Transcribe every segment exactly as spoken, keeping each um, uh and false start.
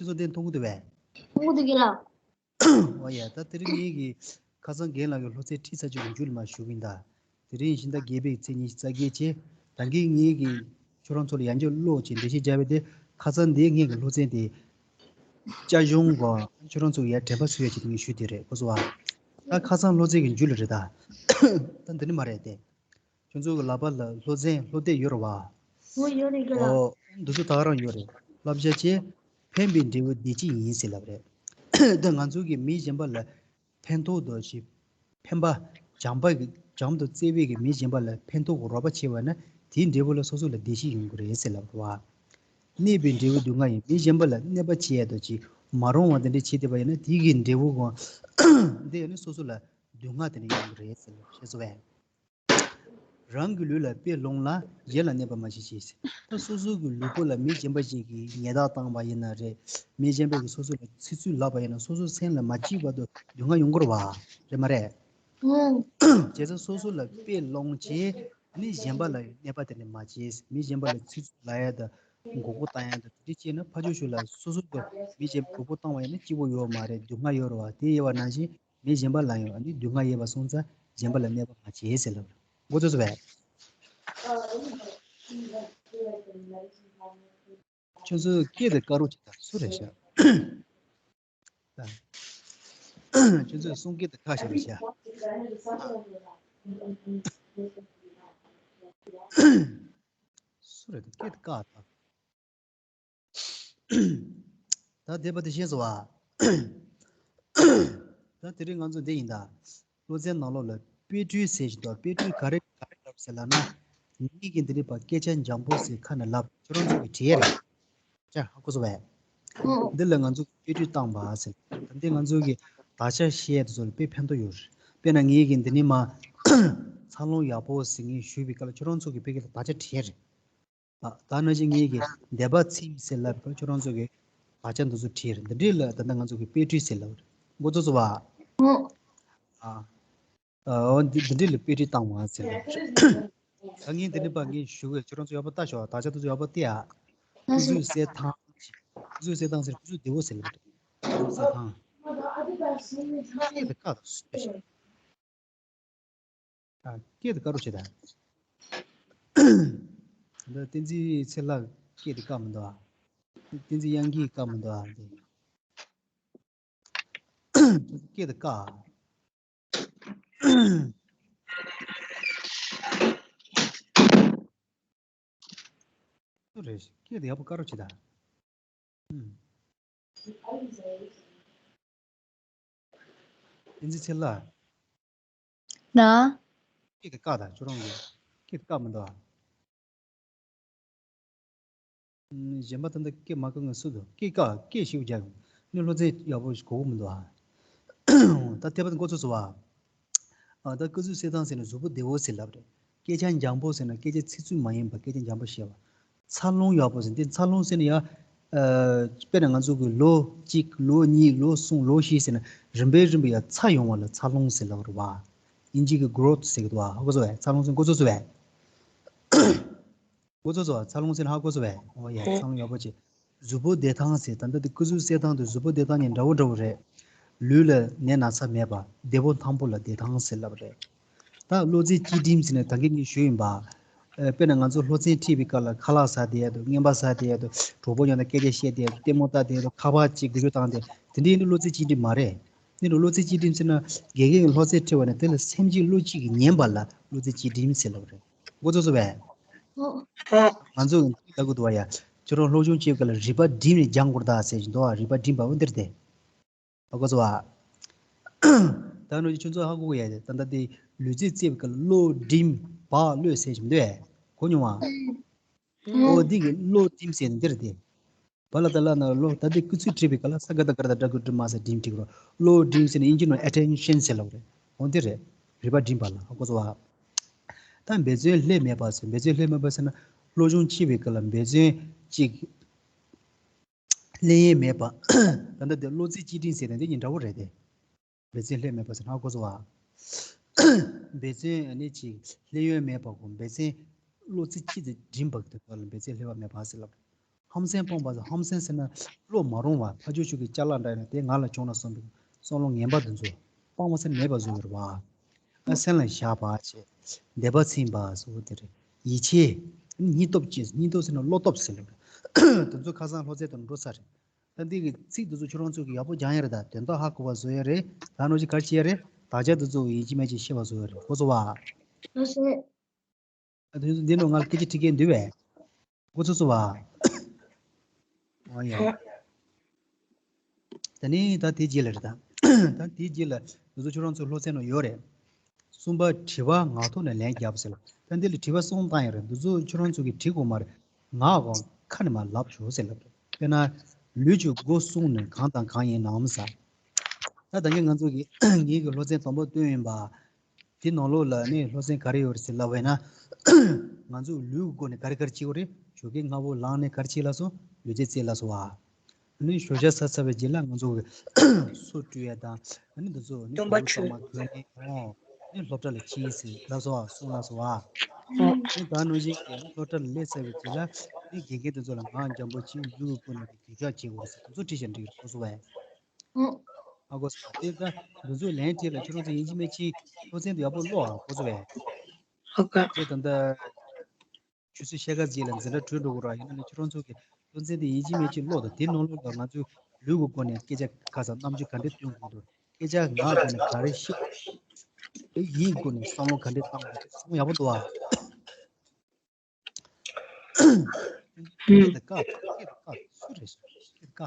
ཁྱོད་ཚོ་དེ་མཐོང་གི་འདུག་བས། མཐོང་གི་འདུག་གི་ལགས། འོ་ཡ། ད་དེ་རིང་ངེད་ཀྱི་ཁ་སང་རྒན་ལགས་ཀྱི་སློབ་ཚན་ཁྲིད་ཚར་ཆོག་གི་མཇུག་ལ་མར་ཞུ་གི་ཡིན་ད། དེ་རིང་ཕྱི་ཟླ་བརྒྱད་པའི་ཚེས་ཉི་ཤུ་རྩ་བརྒྱད་བྱས། ད་གིན་ངེད་ཀྱི་ཁྱོད་རང་ཚོ་ལ་ཡང་བསྐྱར་ཀློག་བྱས་འགྲེལ་བཤད་རྒྱབ་པ་དེ། ཁ་སང་འདི་ངེད་ཀྱི་སློབ་ཚན་དེ་བསྐྱར་སྦྱོང་གི་ཁྱོད་རང་ཚོ་ཡར་དྲན་པ་གསོ་ཡ་ཆེད་དུ་ངས་ཞུས་དེ་རེད། གོ་སོང་བ། ད་ཁ་སང་སློབ་ཚན་གྱི་མཇུག་ལ་རེད་ད། ད་འདི་ནི་མ་རེད་དེ། ཁྱོད་ཚོ་གི་ལག་པ་ལ་སློབ་ཚན་སློབ་དེབ་ཡོད་རེད་བ། འོ་ཡོད་རེད་རྒན་ལགས། འོ། འདི་ཚོ་ད་ག་རང་ཡོད་རེད། བསླབ་བྱ་བཅས། ཕན་པའི་འབྲས་བུ་བདེ་སྐྱིད་ཡིན་ཟེར་ལབ་རེད། ད་ང་ཚོ་གི་མི་གཞན་པ་ལ་ཕན་ཐོགས་དང་ཞིབ། ཕན་པ། བྱམས་པ་གི་བྱམས་དང་བརྩེ་བའི་གི་མི་གཞན་པ་ལ་ཕན་ཐོགས་གི་རོགས་པ་བྱས་པ་ན། དེའི་འབྲས་བུ་ལ་སོ་སོ་ལ་བདེ་སྐྱིད་ཡོང་གི་རེད་ཟེར་ལབ་རེད་བ། གནོད་པའི་འབྲས་བུ་སྡུག་བསྔལ་ཡིན། མི་གཞན་པ་ལ་གནོད་པ་བྱས་ཡ་དང་ཅིག་མ་རུང་བ་དེ་འདྲ་བྱས་བསྡད་པ་ཡིན་ན། དེའི་གི་འབྲས་བུ་གང་། དེ་ཡང་ནི་སོ་སོ་ལ་སྡུག་བསྔལ་དེ་འདྲ་ཡོང་གི་རེད་ཟེར་ལབ་ཤེས་སོ་བས། རང་གི་ལུས་ལ་དཔེ་ལོངས་ལ། གཞན་ལ་གནོད་པ་མ་བྱེད་ཅིག་ཟེར། ད་སོ་སོ་གི་ལུས་པོ་ལ་མི་གཞན་པ་ཞིག་གིས་ཉེས་རྡུང་བཏང་བ་ཡིན་ན་རེད། མི་གཞན་པ་གིས་སོ་སོ་ལ་ཚིག་རྩུབ་ལབ་པ་ཡིན་ན། སོ་སོ་སེམས་ལ་མ་སྐྱིད་པ་དང་སྡུག་བསྔལ་ཡོང་གི་རེད་བ། རེད་མ་རེད། ཨང་། བྱས་ཙང་སོ་སོ་ལ་དཔེ་ལོངས་བྱས། ཨ་ནི་གཞན་པ་ལ་གནོད་པ་དེ་འདྲ་མ་བྱེད། མི་གཞན་པ་ལ་ཚིག་རྩུབ་ལབ་ཡ་དང་མགོ་སྐོར་བཏང་ཡ་དང་དེ་འདྲ་བྱས་ན། ཕར་ཕྱོགས་ཤུགས་ལ་སོ་སོ་གི་མི་གཞན་པ་མགོ་སྐོར་བཏང་བ་ཡིན་ན་སྐྱིད་པོ་ཡོད་མ་རེད། སྡུག་བསྔལ་ཡོད་རེད་བ། དེ་ཡོད་པ་ནང་བཞིན། མི་གཞན་པ་ལ་ཡང་ཨ་ནི་སྡུག་བསྔལ་ཡོད་པ་སོང་ཙང་གཞན་པ་ལ་གནོད་པ་མ་བྱེད་ཟེར་ལབ་རེད། མགོ་ཚོས་སོ་བས། ཁྱོད་ཚོས་སྐད་དེ་བཀག་རོགས་བྱེད་དང་། སུ་རེད་ཤག་ཁྱོད་ཚོས་གསུང་སྐད་དེ་བཀག་བཞག་རེད་ཤག་སུ་རེད། སྐད་དེ་བཀག་དང་། ད་དེ་བ་དེ་ཤེས་སོང་བ། ད་དེ་རིང་ང་ཚོ་འདི་ཡིན་ད། སློབ་ཚན་ནང་ལོགས་ལ་དཔེ་སྤྲོས་ཟེར་བཞིན་འདུག་དཔེ་སྤྲོས་ག་རེ་ག་རེ་ལབ་ཟེར་ལབ་ན། ངེད་ཀྱིས་འདི་འདྲའི་བ་སྐད་ཆ་འཇམ་པོ་ཟེར་ཁ་ནས་ལབ། ཁྱོད་རང་ཚོ་གིས་བྲིས་ཡ་རེད། ཅག་ཧ་གོ་སོང་བས། འདི་ལ་ང་ཚོ་དཔེ་སྤྲོས་བཏང་བ་ཟེར། ད་འདི་ང་ཚོ་གི་དག་ཆ་བཤད་དེ་ཚོ་ལ་དཔེ་ཕན་ཐོགས་ཡོད་རེད། དཔེར་ན་ངེད་ཀྱིས་འདི་ནས་མར་འཚར་ལོངས་ཡག་པོ་ཟེར་ངས་ཞུས་པའི་སྐབས་ལ་ཁྱོད་རང་ཚོ་གིས་དཔེ་སྐད་ལ་དག་ཆ་བྲིས་ཡ་རེད། ད་ནང་བཞིན་ངེད་ཀྱིས་འདོད་པ་ཚིམ་ཟེར་ལབ་པ་ཁྱོད་རང་ཚོ་གིས་དག་ཆ་འདི་ཚོ་བྲིས་རེད། འདི་འདྲས་ལ་ད་ལྟ་ང་ཚོ་གིས་དཔེ་སྤྲོས་ཟེར་ལབ་རེད། མགོ་ཚོས་སོང་བ། ཨོ། ཨ། ཨོ། འདི་འདི་འདྲས་ལ་དཔེ་སྤྲོས་བཏང་བ་ཟེར་ལབ་རེད། ད་ངས་འདི་འདྲས་པ་ངས་ཞུ་གི། ཁྱོད་རང་ཚོ་ཡག་པོ་ལྟ་ཤོག་དག་ཆ་འདི་ཚོ་ཡག་པོ་བལྟས་ཨ། སྐུ་གཟུགས་གསལ་ཐང་། སྐུ་གཟུགས་གསལ་ཐང་ཟེར། སྐུ་གཟུགས་བདེ་བོ་ཟེར་ལབ་རེད། སྐུ་གཟུགས་གསལ་ཐང་། སྐད་དེ་བཀག་དང་། ཨ། སྐད་དེ་བཀག་རོགས་བྱེད་དང་། ད་བསྟན་འཛིན་ཚེ་ལྷ་སྐད་དེ་བཀག་མི་འདུག་ཨ། བསྟན་འཛིན་དབྱངས་སྐྱིད་བཀག་མི་འདུག་ཨ། སྐད་དེ་བཀག་སུ་རེད། སྐད་དེ་ཡག་པོ་བཀག་རོགས་བྱེད་དང་། ཨུམ། བསྟན་འཛིན་ཚེ་ལྷ། ན། སྐད་དེ་བཀག་དང་། ཁྱོད་རང་གི་སྐད་དེ་བཀག་མི་འདུག་ཨ། ཨུམ། གཞན་པ་ད་ལྟ་སྐད་མ་བཀག་མཁན་སུ་འདུག་སྐད་བཀག་སྐད་ཞིབ་རྒྱག་ནི་སློབ་ཚན་ཡག་པོ་ཞིག་གོ་གི་མི་འདུག་ཨ། ད་དེ་བར་མགོ་ཚོས་སོང་བ། ཨ། ད་སྐུ་གཟུགས་གསལ་ཐང་ཟེར་ན་གཟུགས་པོ་བདེ་བོ་ཟེར་ལབ་རེད། སྐད་ཆ་འཇམ་པོ་ཟེར་ན་སྐད་ཆ་ཚིག་རྩུབ་མ་ཡིན་པ། སྐད་ཆ་འཇམ་པོ་བཤད་པ། འཚར་ལོངས་ཡག་པོ་ཟེར། འདི་འཚར་ལོངས་ཟེར་ན་ཡ། ཨ། དཔེར་ན་ང་ཚོ་གི་ལོ་གཅིག་ལོ་གཉིས་ལོ་གསུམ་ལོ་བཞི་ཟེར་ན་རིམ་པས་རིམ་པས་ཡ་ཚ་ཡོང་བ་ལ་འཚར་ལོངས་ཟེར་ལབ་རེད་བ། དབྱིན་ཇི་གི་གྷི་རོ་ཐི་ཟེར་གི་འདུག་བ། ཧ་གོ་སོང་བས། འཚར་ལོངས་ཟེར། མགོ་ཚོས་སོང་བས། མགོ་ཚོས་སོང་བ། འཚར་ལོངས་ཟེར་ན་ཧ་གོ་སོང་བས། ཨོ་ཡ། འཚར་ལོངས་ཡག་པོ་བྱེད། གཟུགས་པོ་བདེ་ཐང་ཟེར། ད་ལྟ་དེ་སྐུ་གཟུགས་གསལ་ཐང་དང་གཟུགས་པོ་བདེ་ཐང་གཉིས་འདྲ་བོ་འདྲ་བོ་རེད། ལུས་ལ་ནད་ན་ཚ་མེད་པ། བདེ་པོ་ཐང་པོ་ལ་བདེ་ཐང་ཟེར་ལབ་རེད། ད་བློ་རྩེ་གཅིག་སྒྲིམ་ཟེར་ནས་ད་གིན་ངས་ཞུས་ཡིན་པ། ཨ། དཔེར་ན་ང་ཚོ་སློབ་ཚན་ཁྲིད་པའི་སྐབས་ལ་ཁ་ལག་ཟ་བསྡད་ཡ་དང་། རྔན་པ་ཟ་བསྡད་ཡ་དང་། གྲོགས་པོ་མཉམ་དུ་སྐད་ཆ་བཤད་བསྡད་ཡ་དང་། ལྟད་མོ་ལྟ་བསྡད་ཡ་དང་། ཁ་པར་གཅིག་འགུལ་སྐྱོད་བཏང་བསྡད་ཡ། དེ་འདྲའི་ཡིན་དུས་བློ་རྩེ་གཅིག་སྒྲིམ་མ་རེད། དེ་འདྲ་བློ་རྩེ་གཅིག་སྒྲིམ་ཟེར་ན་དགེ་རྒན་གྱིས་སློབ་ཚན་ཁྲིད་པ་ནས་དེ་ལ་སེམས་ཀྱིས་བློ་གཅིག་གིས་ཉན་པ་ལ་བློ་རྩེ་གཅིག་སྒྲིམ་ཟེར་ལབ་རེད། མགོ་ཚོས་སོང་བས། ཨོ། ང་ཚོས་ལབ་དགོས་འདུག་བ་ཡ། ཁྱོད་རང་སློབ་སྦྱོང་བྱེད་སྐབས་ལ་རིག་པ་བསྒྲིམས་ནས་སྦྱང་དགོས་རེད་ད་ཟེར་བཞིན་འདུག་བ། རིག་པ་བསྒྲིམས་པ་འོ་འདིར་དེ། ཧ་གོ་སོང་བ། ད་ནོ་ཁྱོད་ཚོ་ཧ་གོ་གི་ཡ། ད་ལྟ་དེ་ལུས་རྩལ་རྩེད་པའི་སྐབས་ལ་བློ་བསྒྲིམས་བག་གློད་ཟེར་བཞིན་འདུག་བས། གོ་མྱོང་བ། ཨོ། འདི་གི་བློ་བསྒྲིམས་ཟེར་ནས་འདིར་དེ། བ་ལ་ད་ལ་ན་བློ། ད་འདི་སྐུ་ཚེགས་བྲིས་པའི་སྐབས་ལ་ས་ག་ད་ག་ད་ཏྲ་གུ་ཏྲི་མ་ས་བསྒྲིམས་བྲིས་རོ། བློ་བསྒྲིམས་ཟེར་ནས་དབྱིན་ཇི་ནང་ཨེ་ཊེན་ཤན་ཟེར་ལབ་རེད། འོ་འདི་རེད། རིག་པ་བསྒྲིམས་པ་ལ། ཧ་གོ་སོང་བ། ད་འབད་བརྩོན་ལྷད་མེད་པ་ཟེར། འབད་བརྩོན་ལྷད་མེད་པ་ཟེར་ན་སློབ་སྦྱོང་བྱེད་པའི་སྐབས་ལ་འབད་བརྩོན་གཅིག་ལྷད་ཡས་མེད་པ། ད་ལྟ་དེ་བློ་རྩེ་གཅིག་སྒྲིམ་ཟེར་ནས་འདི་གཉིས་འདྲ་བོ་རེད་དེ། འབད་བརྩོན་ལྷད་མེད་པ་ཟེར་ན་ཧ་གོ་སོང་བ། འབད་བརྩོན་ཨ་ནི་གཅིག་ལྷད་ཡས་མེད་པ་གོ། འབད་བརྩོན་བློ་རྩེ་གཅིག་ཏུ་སྒྲིམ་པ་གི་དོན་དག་ལ་འབད་བརྩོན་ལྷད་པ་མེད་པ་ཟེར་ལབ། ཧམ་སེམས་སྤངས་པ་ཟེར། ཧམ་སེམས་ཟེར་ན་བློ་མ་རུང་བ། ཕར་ཕྱོགས་ཆོས་ཀྱི་ཅ་ལག་འདྲ་ཡིན་ན་དེ་ང་ལ་བྱུང་ན་བསམ་པའི་བསམ་བློ་ངན་པ་འདི་ཚོ་སྤངས་པ་ཟེར་ན་མེད་པ་བཟོ་གི་རེད་བ། ཨ་སེམས་ལ་བཞག་པ་བྱས། དད་པ་ཚིམ་པ་སོགས་དེ་རེད། ཡིད་ཆེས། སྙིང་སྟོབས་བསྐྱེད། སྙིང་སྟོབས་ཟེར་ན་བློ་སྟོབས་ཟེར་ལབ་རེད། དེ་ཚོ་ཁ་སང་ལྷོད་ཚད་དང་འགྲོ་ས་རེད། ད་འདི་གི་ཚིག་འདི་ཚོ་ཁྱོད་རང་ཚོ་གིས་ཡག་པོ་སྦྱང་ཡ་རེད། ད་དོན་དག་ཧ་གོ་བ་བཟོ་ཡ་རེད། ད་ནོར་གྱི་གར་བྱེད་ཡ་རེད། དག་ཆ་འདི་ཚོ་ཡིན་གཅིག་མིན་གཅིག་ཤེས་པ་བཟོ་ཡ་རེད། གོ་སོང་བ། ལགས་སེ། ཨ་དེ་ཚོ་འདི་ནང་ང་ལ་སྐད་ཆ་དྲི་མཁན་འདུག་བས། གོ་ཚོད་སོང་བ། ཨོ་ཡ། ད་ནི་ད་དེ་རྗེས་ལ་རེད་ད། ད་དེ་རྗེས་ལ་འདི་ཚོ་ཁྱོད་རང་ཚོ་ལྷོད་ཚད་ནང་ཡོད་རེད། གསུམ་པ་དྲི་བ་ངག་ཐོག་ནས་ལན་རྒྱབ་ཟེར་ལ། ད་འདི་ལ་དྲི་བ་གསུམ་བཏང་ཡོད་རེད། འདི་ཚོ་ཁྱོད་རང་ཚོ་གིས་དྲི་དགོས་མ་རེད། ངག་གི་ཁ་ནས་མར་ལབ་ཤོག་ཟེར་ལབ་རེད། དཔེར་ན། ལུས་ཀྱི་སྒོ་གསུམ་ནི་གང་དང་གང་ཡིན་ནམ་ཟེར། ད་ད་གིན་ང་ཚོ་གིས་ངེད་ཀྱི་སློབ་ཚན་དང་པོ་བཏོན་ཡིན་པ། དེ་ནང་ལོགས་ལ་ནི་སློབ་ཚན་ག་རེ་ཡོད་རེད་ཟེར་ལབ་པ་ཡིན་ན། ང་ཚོ་ལུས་ཀྱི་སྒོ་ནས་ག་རེ་ག་རེ་བྱེད་དགོས་རེད། ཞོགས་ཀས་སྔ་པོ་ལངས་ནས་ག་རེ་བྱེད་ལབ་སོང་། ལུས་རྩལ་རྩེད་ལབ་སོང་བ། ནི་ཞོགས་ཇ་ཟ་ཚར་བའི་རྗེས་ལ་ང་ཚོ་གི་སོ་བཀྲུ་ཡ་དང་། ཨ་ནི་འདི་ཚོ་ནི་སྟོན་པ་ཞོགས་ཆུ་ཚང་མ་གྱོན་ནས་འོང་། ནི་སློབ་གྲྭ་ལ་ཕྱིན་ཟིན་ལབ་སོང་བ། སོང་ལབ་སོང་བ། ཨོ། ནི་ད་ནང་བཞིན་གྱི་ནི་སློབ་གྲྭ་ལ་སླེབས་ཚར་བའི་རྗེས་ལ་ནི་དགེ་རྒན་དེ་ཚོ་ལ་ངག་འཇམ་པོ་བྱེད། ལུས་ཀྱི་སྒོ་ནས་གུས་ཞབས་བྱེད་དགོས་ཟེར། དེ་ཚོ་ཁྲིད་བྱས་འགྲིག་གོ་སོང་བས། ཨོ། ཨ་གོ་སོང་བ། དེ་ད་འདི་ཚོ་ལན་ཁྲིད་ལ་ཁྱོད་རང་ཚོ་ཡིན་གཅིག་མིན་གཅིག་སློབ་ཚན་དེ་ཡག་པོ་ཀློག་ཨ་གོ་སོང་བས། ཨོ་ཀ། དེ་ད་ལྟ། ཆུ་ཚོད་ཕྱེད་ཀ་ཙམ་ལ་འཛིན་གྲྭ་གྲོལ་འགྲོ་གི་རེད། ཡིན་ན་ནི་ཁྱོད་རང་ཚོ་གི་སློབ་ཚན་དེ་ཡིན་གཅིག་མིན་གཅིག་ཀློག་དང་། དེ་ནང་ལོགས་ལ་ང་ཚོས་ལུས་ཀྱི་སྒོ་ནས་སྐད་ཆ་ག་ས་རྣམ་འགྱུར་ག་འདྲ་སྟོན་དགོས་འདུག་སྐད་ཆ་ངག་སྒོ་ནས་ག་རེ་བཤད། དེ་ཡིད་སྒོ་ནས་བསམ་བློ་ག་འདྲ་བཏང་དགོས་འདུག་གསུང་ཡག་པོ་འདུག་ཨ། སྐད་དེ་བཀག་སྐད་དེ་བཀག་སུ་རེད། སྐད་དེ་བཀག་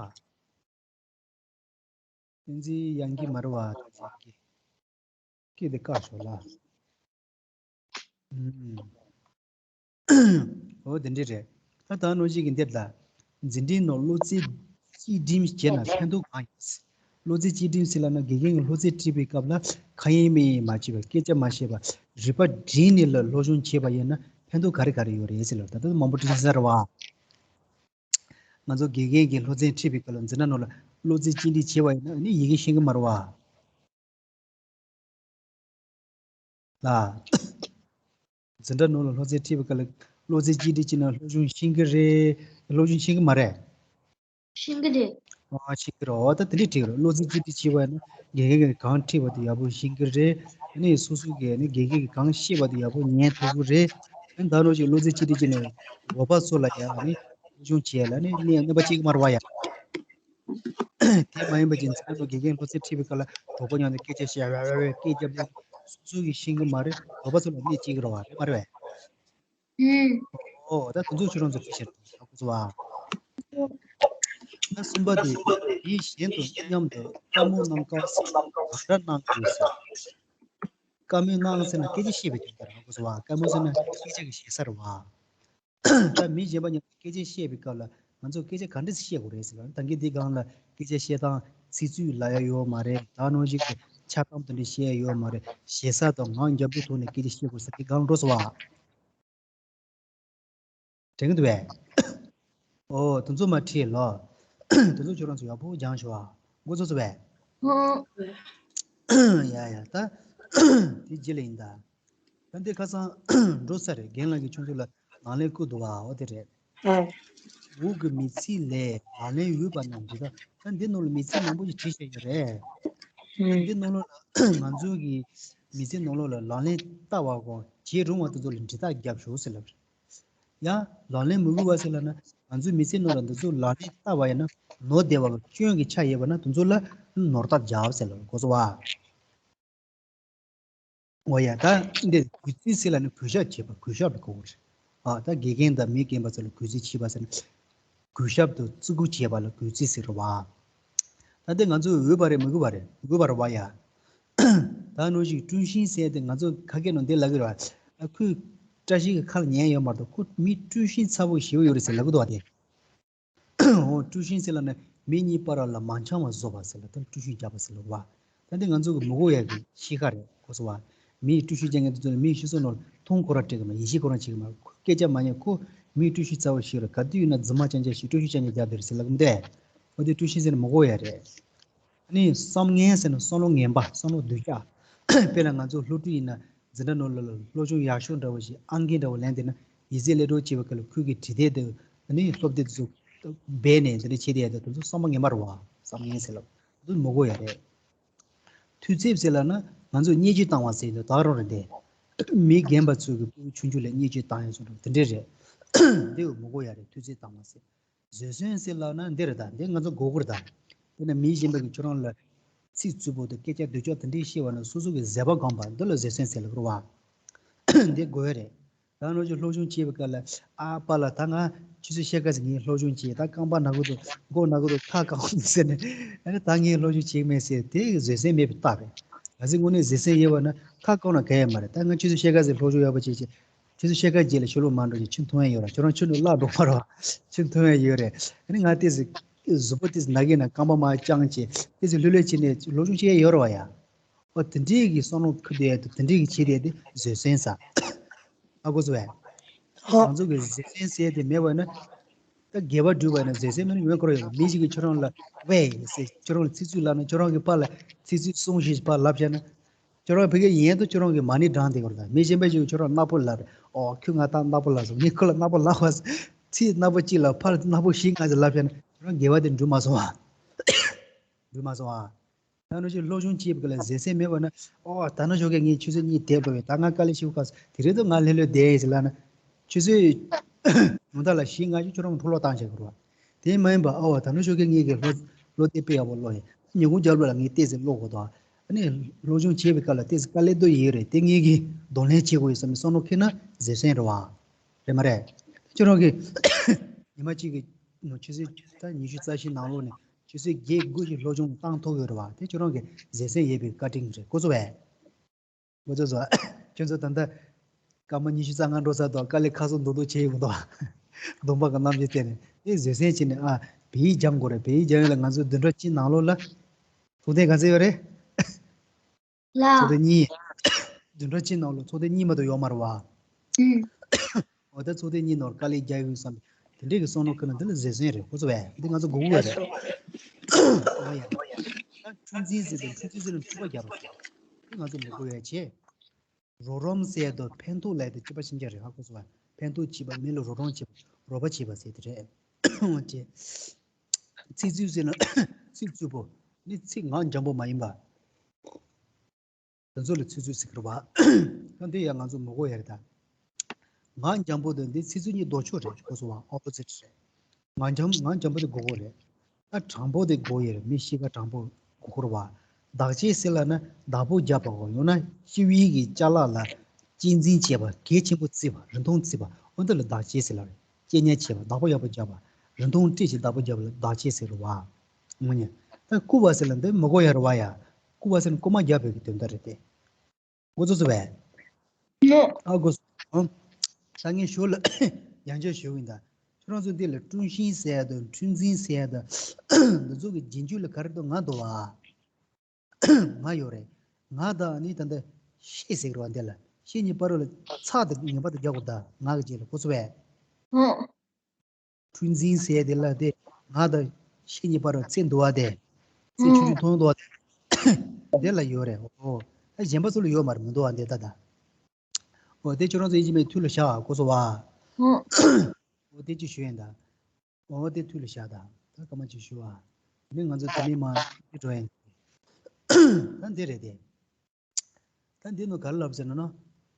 བསྟན་འཛིན་ཡང་གི་མ་རེད་བ། བསྟན་འཛིན་གྱི་སྐད་དེ་བཀག་ཤོག་ལ། ཨུམ། འོ་དེ་འདྲ་རེད། ད་ད་ནོར་གཅིག་གི་འདིར་ལ། འཛིན་གྲྭའི་ནང་བློ་རྩེ་གཅིག་སྒྲིམ་བྱས་ན་ཕན་ཐོགས་གང་ཡོད། བློ་རྩེ་གཅིག་སྒྲིམ་ཟེར་ལབ་ན་དགེ་རྒན་གྱིས་སློབ་ཚན་ཁྲིད་པའི་སྐབས་ལ་ཁ་ཡེངས་མིག་ཡེངས་མ་བྱས་པ། སྐད་ཆ་མ་བཤད་པ། རིག་པ་བསྒྲིམས་ནས་ལ་སློབ་སྦྱོང་བྱས་པ་ཡིན་ན་ཕན་ཐོགས་ག་རེ་ག་རེ་ཡོད་རེད་ཟེར་ལབ། ད་ལྟ་མང་པོ་དྲིས་ས་རེད་བ། ང་ཚོ་དགེ་རྒན་གྱིས་སློབ་ཚན་ཁྲིད་པའི་སྐབས་ལ་འཛིན་གྲྭ་ནང་ལ་བློ་རྩེ་གཅིག་སྒྲིམ་བྱས་པ་ཡིན་ན་ནི་ཡི་གེ་ཤེས་ཀྱི་མ་རེད་བ། ལ། འཛིན་གྲྭ་ནང་ལ་སློབ་ཚན་ཁྲིད་པའི་སྐབས་ལ་བློ་རྩེ་གཅིག་སྒྲིམ་བྱས་ན་སློབ་སྦྱོང་ཤེས་ཀྱི་རེད། སློབ་སྦྱོང་ཤེས་ཀྱི་མ་རེད། ཤེས་ཀྱི་རེད། ཨ་ཤེས་ཀྱི་རེད། འོ་ད་དེ་འདྲས་ཁྲིད་ཀྱི་རེད། བློ་རྩེ་གཅིག་སྒྲིམ་བྱས་པ་ཡིན་ན་དགེ་རྒན་གྱིས་གང་ཁྲིད་པ་དེ་ཡག་པོ་ཤེས་ཀྱི་རེད། ཨ་ནི་སོ་སོ་གིས་ནི་དགེ་རྒན་གྱིས་གང་བཤད་པ་དེ་ཡག་པོ་ཉན་ཐུབ་ཀྱི་རེད། ཨ་ནི་ད་ནོར་གཅིག་བློ་རྩེ་གཅིག་སྒྲིམ་བྱས་ནས་རོགས་པ་ཚོ་ལ་ཡང་ཨ་ནི་སློབ་སྦྱོང་བྱས་ལ་ནི་ནི་གནོད་པ་སྐྱེལ་གྱི་མ་རེད་བ་ཡ། དེ་མ་ཡིན་པ་ཅིག་འཛིན་གྲྭ་ནང་དགེ་རྒན་སློབ་ཚན་ཁྲིད་པའི་སྐབས་ལ་གྲོགས་པོ་མཉམ་དུ་སྐད་ཆ་བཤད། ཝེ་ཝེ་ཝེ་སྐད་རྒྱབ་ནས་སོ་སོ་གིས་ཤེས་ཀྱི་མ་རེད། གྲོགས་པོ་ཚོ་ལ་གནོད་སྐྱེལ་གྱི་རེད་བ། རེད་མ་རེད་བས། ཨུམ། ཨོ་ད་དེ་ཚོ་ཁྱོད་རང་ཚོ་ཁྲིད་ཤེས་ཐུབ་ཚོ་བ། ད་གསུམ་པ་དེ་དེའི་གཞན་དུ་མཉམ་དུ་བཀའ་མོལ་གནང་སྐབས་སུ་ག་འདྲ་གནང་དགོས་ཟེར། བཀའ་མོལ་གནང་ཟེར་ན་སྐད་ཆ་བཤད་པའི་དོན་དག་རེད་གོ་སོང་བ། བཀའ་མོལ་ཟེར་ན་སྐད་ཆ་གི་ཞེ་ས་རེད་བ། ད་མི་གཞན་པ་མཉམ་དུ་སྐད་ཆ་བཤད་པའི་སྐབས་ལ་ང་ཚོ་སྐད་ཆ་ག་འདྲ་སེ་བཤད་དགོས་རེད་ཟེར་ན། ད་གིན་འདི་སྒང་ལ་སྐད་ཆ་བཤད་སྟངས་ཚིག་རྩུབ་ལབ་ཡ་ཡོད་མ་རེད། ད་ནང་བཞིན་གྱི་འཆལ་གཏམ་དེ་འདྲ་བཤད་ཡ་ཡོད་མ་རེད། ཞེ་ས་དང་ངག་འཇམ་པོའི་ཐོག་ནས་སྐད་ཆ་བཤད་དགོས་ཟེར་འདི་སྒང་འགྲོ་སོང་བ། དྲན་གྱི་འདུག་བས། ཨོ་དེ་ཚོ་མར་ཁྲིད་ལོ། དེ་ཚོ་ཁྱོད་རང་ཚོ་ཡག་པོ་སྦྱངས་ཤོག་ཨ། མགོ་ཚོས་སོང་བས། ཧོ། ཡ་ཡ་ད། དེ་རྗེས་ལ་ཡིན་ད། ད་འདི་ཁ་སང་འགྲོ་ས་རེད། རྒན་ལགས་ཀྱིས་ཁྱོད་ཚོ་ལ་ནང་ལས་བསྐུར་འདུག་བ། འོ་དེ་རེད། ཨ། འོག་གི་མི་ཚེ་ལས་ལག་ལེན་འོས་པ་རྣམས་འདི་དག་ད་འདི་ནང་ལ་མི་ཚེ་མང་པོ་ཞིག་བྲིས་བཞག་ཡོད་རེད། ཨ། འདི་ནང་ལོགས་ལ་ང་ཚོ་གི་མི་ཚེ་ནང་ལོགས་ལ་ལག་ལེན་བསྟར་བ་གོ་བྱེད་རུང་བ་དེ་ཚོ་ལ་འབྲི་རྟགས་རྒྱབ་ཤོག་ཟེར་ལབ་རེད། ཡང་ལག་ལེན་མི་དགོས་པ་ཟེར་ལབ་ན་ང་ཚོའི་མི་ཚེ་ནང་ལ་འདི་ཚོ་ལག་ལེན་བསྟར་བ་ཡིན་ན་ནོར་བསྡད་པ་གི་སྐྱོན་གྱི་ཆ་ཡོད་པ་ན་དེ་ཚོ་ལ་ནོར་རྟགས་རྒྱབ་ཟེར་ལབ་རེད། གོ་སོང་བ། འོ་ཡ་ད་འདི་གུས་བརྩི་ཟེར་ལབ་ན་གུས་ཞབས་བྱེད་པ་གུས་ཞབས་ལ་གོ་གི་རེད། ཨ་ད་དགེ་རྒན་དང་མི་རྒན་པ་ཚོ་ལ་གུས་བརྩི་བྱེད་པ་ཟེར་ན་གུས་ཞབས་དང་བརྩི་བཀུར་བྱེད་པ་ལ་གུས་བརྩི་ཟེར་བ། ད་འདི་ང་ཚོས་འོས་པ་རེད་མི་དགོས་པ་རེད། མི་དགོས་པ་རེད་བ་ཡ། ད་ནོར་ཞིག་དཀྲུག་ཤིང་ཟེར་ཏེ་ང་ཚོ་ཁ་སྐད་ནང་འདི་ལབ་ཀྱི་རེད་བ། ཨ་ཁོས་བཀྲ་ཤིས་ཀྱི་ཁ་ལ་ཉན་ཡོད་མ་གཏོགས་ཁོ་མི་དཀྲུག་ཤིང་ཚ་པོ་ཞེ་པོ་ཡོད་རེད་ཟེར་ལབ་ཀྱི་འདུག་བ་དེ། འོ་དཀྲུག་ཤིང་ཟེར་ལབ་ན་མི་གཉིས་བར་ལ་མ་འཆམ་པ་བཟོ་བ་ཟེར་ལ་ད་དཀྲུག་ཤིང་རྒྱག་པ་ཟེར་ལབ་བ། ད་འདི་ང་ཚོ་གི་མི་དགོས་ཡ་གི་གཤིས་ཀ་རེད་གོ་སོང་བ། མི་ཡིས་དཀྲུག་ཤིང་རྒྱག་མཁན་དེ་ཚོ་ནི་མིའི་སྤྱི་ཚོགས་ནང་ལ་མཐོང་ཁོ་རང་སྤྲད་གི་མ། ཡིད་ཆེས་ཁོ་རང་བྱེད་གི་མ། སྐད་ཆ་མ་ཉན། ཁོ་མི་དཀྲུག་ཤིང་ཚ་བོ་ཞིག་རེད། ག་དུས་ཡིན་ན་རྫུན་མ་རྐྱང་རྐྱང་ཞིག་དཀྲུག་ཤིང་རྐྱང་རྐྱང་རྒྱག་བསྡད་རེད་ཟེར་ལབ་གི་མི་འདུག་འོ་དེ་དཀྲུག་ཤིང་ཟེར་ན་མི་དགོས་ཡ་རེད། ཨ་ནི་བསམ་ངན་ཟེར་ན་བསམ་བློ་ངན་པ་བསམ་བློ་སྡུག་ཅག་དཔེར་ན་ང་ཚོ་སློབ་ཕྲུག་ཡིན་ན་འཛིན་གྲྭ་ནང་ལ་སློབ་སྦྱོང་ཡག་ཤོས་འདྲ་བོ་ཞིག་ཨང་ཀི་འདྲ་བོ་ལེན་བསྡད་ན་ཡིག་ཚད་སླེབས་འགྲོ་བྱེད་པའི་སྐབས་ལ་ཁོས་ཀྱི་བྲིས་དེབ་དེ་ཨ་ནི་སློབ་དེབ་དེ་ཚོ་ སྦས་ནས་འདི་འདྲ་བྱེད་དེ་ཡ་དེ་དེ་ཚོ་བསམ་པ་ངན་པ་རེད་བ། བསམ་ངན་ཟེར་ལབ་དེ་མི་དགོས་ཡ་རེད། མཐུ་རྩལ་ཟེར་ལབ་ན་ང་ཚོས་བརྙས་བཅོས་བཏང་བ་ཟེར་དུས་ད་རུང་རེད་དེ། མི་རྒན་པ་ཚོས་ཀྱི་སྤུ་གུ་ཆུང་ཆུང་ལ་བརྙས་བཅོས་བཏང་ཡ་ཚོ་དེ་འདྲ་རེད། འདི་མི་དགོས་ཡ་རེད། མཐུ་རྩལ་བཏང་བ་ཟེར། བཟོད་བསྲན་ཟེར་ལབ་ན་འདི་རེད་ད། འདི་ང་ཚོ་དགོས་ཀྱི་རེད་ད། དཔེར་ན་མི་གཞན་པ་གིས་ཁྱོད་རང་ལ་ཚིག་རྩུབ་པོ་དང་སྐད་ཆ་སྡུག་ཅག་དེ་འདྲས་བཤད་པ་ན་སོ་སོ་གི་བཟོད་པ་སྒོམ་པ་འདི་ལ་བཟོད་བསྲན་ཟེར་ལབ་ཀྱི་རེད་བ། འདི་དགོས་རེད། ད་ནོར་གྱི་སློབ་སྦྱོང་བྱེད་པའི་སྐབས་ལ་ཨ་པ་ལགས་ད་ང་ཁྱོད་ཚོའི་བཤད་ཁ་ཟིག་ངས་སློབ་སྦྱོང་བྱེད། ད་རྐང་པ་ན་གི་འདུག་མགོ་ན་གི་འདུག་ཁ་བཀག་ཟེར་ནས་ཨ་ནི་ད་ངས་སློབ་སྦྱོང་བྱེད་ཀྱི་མེད་ཟེར་དེ་བཟོད་བསྲན་མེད་པའི་རྟགས་རེད། གལ་སྲིད་དངོས་གནས་བཟོད་བསྲན་ཡོད་པ་ན་ཁ་བཀག་ན་གལ་ཡོད་མ་རེད། ད་ང་ཁྱོད་ཚོའི་བཤད་ཁ་ཟིག་སློབ་སྦྱོང་ཡོད་པ་བྱེད་ཅེས། ཁྱོད་ཚོ་བཤད་ཁ་རྗེས་ལ་ཕྱི་ལོགས་མ་འགྲོ་ཅིག་ཆུ་འཐུང་ཡ་ཡོད་ར། ཁྱོད་རང་ཆུ་ནང་བརླག་འགྲོ་མ་ར། ཆུ་འཐུང་ཡ་ཡོད་རེད། ཨ་ནི་ང་ཏོག་ཙམ་གཟུགས་པོ་ཏོག་ཙམ་ན་གི་ན་རྐང་པ་མར་བརྐྱངས་བྱས་ཏོག་ཙམ་ལྷོད་ལྷོད་བྱས་ནས་སློབ་སྦྱོང་བྱེད་ཡ་ཡོད་ར་བ་ཡ། ཨོ་དེ་འདྲས་ཀྱི་བསམ་བློ་འཁོར་བསྡད་ཡ་དེ་དེ་འདྲས་ཀྱི་བྱེད་བསྡད་དེ་བཟོད་བསྲན་ཟེར། ཧ་གོ་སོང་ངས། ཧ། ང་ཚོ་གི་བཟོད་བསྲན་ཟེར་དེ་མེད་པ་ན། ད་དགེ་བ་སྒྲུབ་པ་ན་བཟོད་བསྲན་མེད་ན་ཡོང་གི་རེད་ཡོད། མི་ཞིག་གིས་ཁྱོད་རང་ལ་ཝེ་ཟེར་ཁྱོད་རང་ལ་ཚིག་རྩུབ་ལབ་ན་ཁྱོད་རང་གི་ཕར་ལ་ཚིག་རྩུབ་གསུངས་ཤིག་ཕར་ལབ་བྱས་ན། ཁྱོད་རང་ཕ་གིའི་ཡན་དུ་ཁྱོད་རང་གི་མ་ཎི་བགྲངས་བསྡད་ཀྱི་རེད་ད། མི་གཞན་པ་ཞིག་ཁྱོད་རང་ནག་པོ་ལབ་རེད། ཨོ་ཁྱོད་ང་ད་ནག་པོ་ལབ་སོང་། ངས་ཁོ་ལ་ནག་པོ་ལབ་པ། ཚིག་ནག་པོ་གཅིག་ལ་ཕར་ནག་པོ་བཞི་ལྔ་ཙམ་ལབ་བྱས་ན་ཁྱོད་རང་དགེ་བ་དེ་འགྲུབ་མ་སོང་ཨ། འགྲུབ་མ་སོང་ཨ། ད་ནང་བཞིན་སློབ་སྦྱོང་བྱེད་པ་ལ་བཟོད་བསྲན་མེད་པ་ན། ཨོ་ད་ནང་ཞོགས་ཀས་ངས་ཆུ་ཚོད་གཉིས་དེབ་ཀློག་ཡོད། ད་ང་དཀའ་ལས་ཞིག་ཁག་དེ་རེད་དོ། ང་ལྷོད་ལྷོད་བསྡད་ཡིན་ཟེར་ལབ་ན། ཆུ་ཚོད་ཉུང་མཐའ་ལ་བཞི་ལྔ་ཅིག་ཁྱོད་རང་འཕྲོ་བརླག་བཏང་བྱས་དགོས་རེད་བ། དེ་མ་ཡིན་པ་ཨ་བ་ད་ནང་ཞོགས་ཀས་ངས་ཀྱི་སློབ་སློབ་དེབ་དཔེ་ཡག་པོ་ཀློག་ཡིན། ཉིན་གུང་རྒྱབ་ལ་ངས་ཏོག་ཙམ་ཀློག་དགོས་དོ། ཨ་ནི་སློབ་སྦྱོང་བྱེད་པའི་སྐབས་ལ་ཏོག་ཙམ་དཀའ་ལས་དོ་ཡོད་རེད། དེ་ངས་ཀྱི་གདོང་ལེན་བྱེད་དགོས་ཡོད་བསམ་པའི་བསམ་བློ་འཁོར་ན་བཟོད་བསྲན་རེད་བ། རེད་མ་རེད། ཁྱོད་རང་གིས་ཉི་མ་གཅིག་གི་ཆུ་ཚོད་ད་ཉི་ཤུ་རྩ་བཞི་ནང་ལོགས་ནས་ཆུ་ཚོད་བརྒྱད་དགུ་ཞིག་སློབ་སྦྱོང་བཏང་ཐུབ་ཡོད་རེད་བ། དེ་ཁྱོད་རང་གི་བཟོད་བསྲན་ཡོད་པའི་བཀའ་དྲིན་རེད། གོ་སོང་ངས། གོ་སོང་ངས། ཁྱོད་ཚོ་ད་ལྟ་སྐར་མ་ཉི་ཤུ་རྩ་ལྔ་འགྲོ་ཚར་འདུག་དཀའ་ལས་ཁག་སོང་མདོག་མདོག་བྱས་ཡོང་འདུག་གདོང་པ་གི་རྣམ་འགྱུར་བསྟན་ནས་དེ་བཟོད་བསྲན་བྱས་ནས་ཨ་བལ་ཡིག་སྦྱང་དགོས་རེད། བལ་ཡིག་སྦྱང་ཡོད་ལ་ང་ཚོ་བདུན་ཕྲག་གཅིག་ནང་ལོགས་ལ་ཚོགས་ཐེངས་ག་ཚོད་ཡོད་རེད། ལ། ཚོགས་ཐེངས་གཉིས། བདུན་ཕྲག་གཅིག་ནང་ལོགས་ཚོགས་ཐེངས་གཉིས་མ་གཏོགས་ཡོད་མ་རེད་བ། ཨུམ། འོ་ད་ཚོགས་ཐེངས་གཉིས་ནང་དཀའ་ལས་རྒྱག་ཡོང་བསམ་པའི་དེ་འདྲས་ཀྱི་བསམ་བློ་འཁོར་ན་འདི་ལ་བཟོད་བསྲན་རེད། ཁོ་ཚོ་བས་འདི་ང་ཚོ་དགོས་ཀྱི་ཡོད་རེད། ཨོ་ཡ། ད་འཁྲུག་འཛིང་ཟེར་དུས་འཁྲུག་འཛིང་ཟེར་ན་འཁྲུག་པ་རྒྱག་པ་འདི་ང་ཚོ་མི་དགོས་ཡ་བྱས། རོགས་རམ་ཟེར་དུས་ཕན་ཐོགས་ལས་དེ་སྐྱིད་པ་ཤིན་ཅང་རེད། ཧ་གོ་སོང་བ། ཕན་ཐོགས་བྱེད་པ་མི་ལ་རོགས་རམ་བྱེད་པ་རོགས་པ་བྱེད་པ་ཟེར་དེ་རེད། འོ་བྱས། ཚིག་རྩུབ་ཟེར་ན་ཚིག་རྩུབ་པོ་ནི་ཚིག་ངག་འཇམ་པོ་མ་ཡིན་པ། དེ་ཚོ་ལ་ཚིག་རྩུབ་ཟེར་གི་རེད་བ། ད་འདི་ཡང་ང་ཚོ་མི་དགོས་ཡ་རེད་ད། ངག་འཇམ་པོ་དང་འདི་ཚིག་རྩུབ་གཉིས་ལྡོག་ཕྱོགས་རེད། གོ་སོང་བ། ཨོ་པོ་ཟིཊ་རེད། ངག་འཇམ་ངག་འཇམ་པོ་དེ་དགོས་དགོས་རེད། ད་དྲང་པོ་དེ་དགོས་ཡ་རེད། མི་གཤིས་ཀ་དྲང་པོ་དགོས་ཀྱི་རེད་བ། བདག་གཅེས་ཟེར་ལབ་ན་བདག་པོ་རྒྱབ་པའོ། ཡང་ན་སྤྱི་བོའི་གི་ཅ་ལག་ལ་གཅེས་འཛིན་བྱེད་པ། གལ་ཆེན་པོ་བརྩི་བ། རིན་ཐང་བརྩི་བ། འོ་འདི་ལ་བདག་གཅེས་ཟེར་ལབ་རེད། གཅེས་ཉར་བྱེད་པ། བདག་པོ་ཡག་པོ་རྒྱབ་པ། རིན་ཐང་སྤྲད་བྱས་བདག་པོ་རྒྱབ་པ་ལ་བདག་གཅེས་ཟེར་རེད་བ། ངོ་ཉེ། ད་རྐུ་བ་ཟེར་ལ་འདི་མི་དགོས་ཡ་རེད་བ་ཡ། རྐུ་བ་ཟེར་ན་རྐུ་མ་རྒྱག་པའི་གི་དོན་དག་རེད་དེ། འགོ་ཚུགས་སོང་བས། ནོ། ཨ་འགོ་ཚུགས་སོང་། ད་ངས་ཞོར་ལ་ཡང་བསྐྱར་ཞུ་གི་ཡིན་ད། ཁྱོད་རང་ཚོ་འདི་ལ་དཀྲུག་ཤིང་ཟེར་ཡ་དང་འཁྲུག་འཛིང་ཟེར་ཡ་དང་འདི་ཚོ་གི་རྗེས་འཇུག་ལ་ག་རེ་འདུག་ང་འདུག་བ། ང་ཡོད་རེད། ང་དང་ནི་ད་ལྟ་ཤེས་ཟེར་གི་རེད་བ། འདི་ལ་ཤེས་གཉིས་བར་ལ་ཚགས་དེ་ངེས་པར་དུ་རྒྱག་དགོས་ད། ང་གི་རྗེས་ལ། འགོ་ཚུགས་སོང་བས། ཧུང་། འཁྲུག་འཛིང་ཟེར་དེ་ལ་དེ་ང་དང་ཤེས་གཉིས་བར་ཚེ་འདུ་བ་དེ། ཚེ་ཆུང་ཆུང་མཐོང་འདུ་བ་དེ། དེ་ལ་ཡོད་རེད། ཨོ། ཨ་གཞན་པ་ཚོ་ལ་ཡོད་མ་རེད། མི་འདུག་བ་འདི་ད་ད། ཨོ་དེ་ཁྱོད་རང་ཚོ་ཡིན་གཅིག་མིན་གཅིག་ཐུགས་ལ་བཞག་གོ་སོང་བ། ཨོ་དེ་ཅིག་ཞུ་ཡིན་ད། ཨོ་དེ་ཐུགས་ལ་བཞག་ད། ད་སྐར་མ་གཅིག་ཞུ་བ། ནི་ང་ཚོ་དེ་ནས་མར་འགྲོ་ཡིན། ད་འདི་རེད་དེ། ད་འདི་ནང་ག་རེ་ལབ་ཟེར་ན་ན།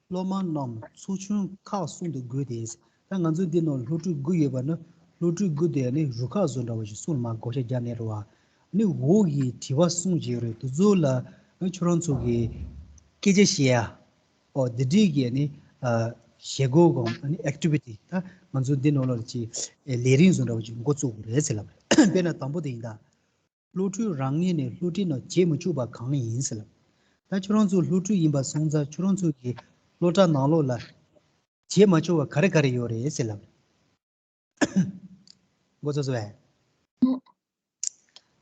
སློབ་མ་རྣམས་ཚོགས་ཆུང་ཁག་གསུམ་དུ་བགོས་ཏེ། ད་ང་ཚོ་འདི་ནང་སློབ་ཕྲུག་དགུ་ཡོད་པ་ན་སློབ་ཕྲུག་དགུ་དེ་ནི་རུ་ཁག་བཟོ་འདྲ་བ་ཞིག་གསུམ་ལ་མར་བགོ་བཤའ་རྒྱག་ནས་རེད་བ། ནི་འོག་གི་དྲི་བ་གསུམ་ཞིག་རེད། དེ་ཚོ་ལ་ཁྱོད་རང་ཚོ་གི་སྐད་ཆ་བཤད་ཡ། ཨོ་འདི་འདྲའི་གི་ནི་བྱེད་སྒོ་གང་ནི་ཨེག་ཊི་བི་ཊི་ད་ང་ཚོ་འདི་ནང་ལ་ཅིག་ལས་རིམ་བཟོ་འདྲ་བ་ཞིག་འགོ་བཙུགས་དགོས་རེད་ཟེར་ལབ་རེད། དཔེར་ན་དང་པོ་དེ་ཡིན་ད། སློབ་ཕྲུག་རང་ངོས་ནས་སློབ་ཁྲིད་ནང་བྱེད་མི་ཆོག་པ་གང་ཡིན་ཟེར་ལབ། ད་ཁྱོད་རང་ཚོ་སློབ་ཕྲུག་ཡིན་པ་སོང་ཙང་ཁྱོད་རང་ཚོ་གི་སློབ་གྲྭ་ནང་ལོགས་ལ་བྱེད་མ་ཆོག་པ་ག་རེ་ག་རེ་ཡོད་རེད་ཟེར་ལབ། མགོ་ཚོས་སོ་བས།